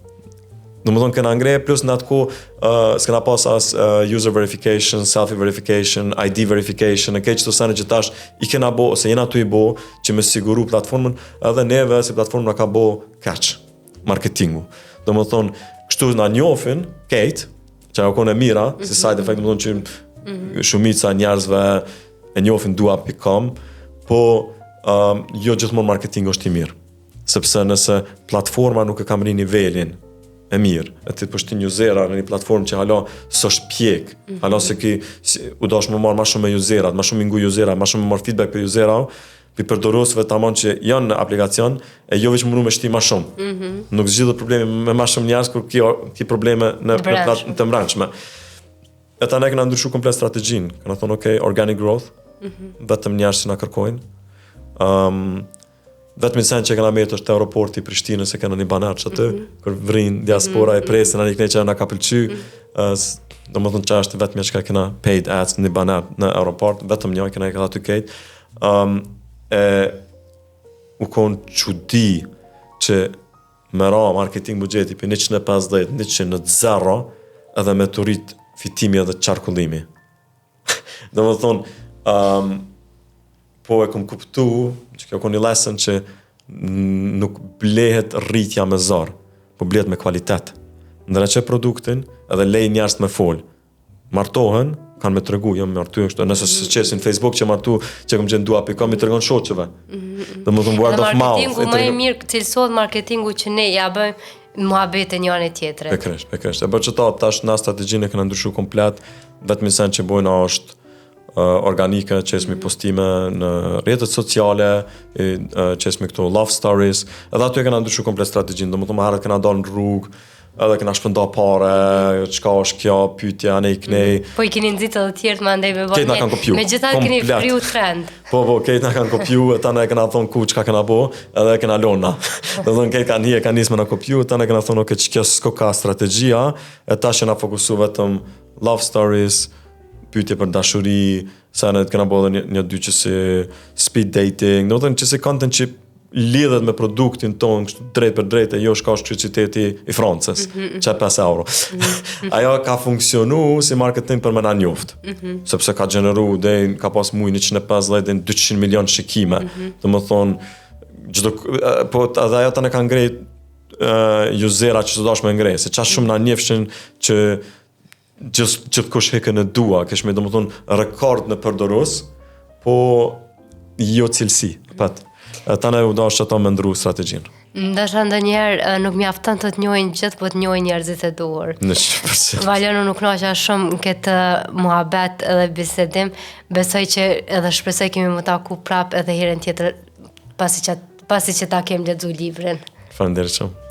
B: Domethonë kena ngre, plus në atë kohë uh, s'kena pas as uh, user verification, selfie verification, ID verification, e krejt qëto sene që tash i kena bo, ose jena tu i bo, që me siguru platformën, edhe neve si platformë na ka bo keq, marketingu. Domethonë, kështu na njofin, kejt, që ajo konë e mira, mm -hmm. si mhm. side effect, domethonë që mm -hmm. shumica njerëzve e njofin dua.com, po um, jo gjithmonë marketingu është i mirë sepse nëse platforma nuk e ka mrri nivelin e mirë, e ti po shtin usera në një platformë që hala s'është pjek, mm -hmm. hala se ki, si, u dash me marrë ma shumë me userat, ma shumë me ngu userat, ma shumë me marrë feedback për usera, për përdoruesve tamam që janë në aplikacion, e jo veç munu me shti ma shumë. Mm -hmm. Nuk zgjidhet problemi me ma shumë njerëz kur ki, ki probleme në, në, në të mbrendshme. E tani kena ndryshu komplet strategjinë. Kena thonë, ok, organic growth, mm -hmm. vetëm njerëz që na kërkojnë. Um, Vetëm sen që kena metë është te aeroporti i Prishtinës e kena një baner që aty, mm -hmm. kur vrin diaspora mm -hmm. e presin, anë këne që na ka pëlqy, mm -hmm. uh, domethonë që është vetëm që kena paid ads një baner në aeroport, vetëm një kena e kena aty kejt. Um, e, u konë çudi që me ra marketing buxheti për 150, 100 në zero, edhe me të rrit fitimi edhe qarkullimi. Domethonë, um, po e kom kuptu, që kjo kon një lesson që nuk blehet rritja me zor, po blehet me kvalitet. Ndreqe produktin edhe lej njerëz me fol. Martohen, kanë me tregu, jam martu kështu, nëse s'e qesin Facebook që martu, që kom gjenë dua.com i tregon shoqëve. Mm -hmm. Domethonë word of mouth.
A: Marketingu më i mirë cilësohet marketingu që ne ja bëjmë muhabete njëri tjetrit.
B: Pikërisht, pikërisht. E bërë që ta tash na strategjinë e kena ndryshu komplet, vetëm sen që bojna është uh, organike, qesmi postime në rrjetet sociale, i, uh, qesmi këto love stories, edhe aty e kena ndryshu komplet strategjinë, domethonë më herët kena dalë në rrugë, edhe kena shpërnda pare, çka është kjo, pyetja anej knej.
A: Mm. Po i keni nxitë edhe tjerët më andej me
B: bë. Kejt na kanë kopju.
A: Megjithatë keni fryu trend.
B: Po po, kejt na kanë kopju, e tani e kena thonë ku çka kena bo, edhe e kena lona. Domethonë kejt kanë hije, kanë nisë me na kopju, tani e kena thonë ok, që kjo s'ko ka strategjia, e tash jena fokusu vetëm love stories, pyetje për dashuri, sa ne kena bo edhe një, një dy që si speed dating, domethonë që si content që lidhet me produktin tonë kështu drejt për drejt e jo shka është kryeqyteti i Francës, mm -hmm. që 5 euro. Mm -hmm. Ajo ka funksionu si marketing për me na njoft, mm -hmm. sepse ka gjeneru dhe ka pas muj 150 dhe 200 milion shikime. Mm -hmm. Domethonë, gjithë, po edhe ajo tani ka ngrejt uh, usera që të dash me ngrej, se qa shumë na njefshin që gjithë gjithkush hike në dua, kishme domethonë rekord në përdorus, po jo cilësi, pat. Tani u dash që ata me ndru strategjinë.
A: Ndoshta ndonjëherë nuk mjafton të të njohin gjithë, po të njohin njerëzit e
B: duhur. Në 100%.
A: Valon, unë u knaqa shumë në këtë muhabet edhe bisedim. Besoj që edhe shpresoj kemi m'u taku prap edhe herën tjetër pasi që pasi që ta kem lexu librin.
B: Faleminderit shumë.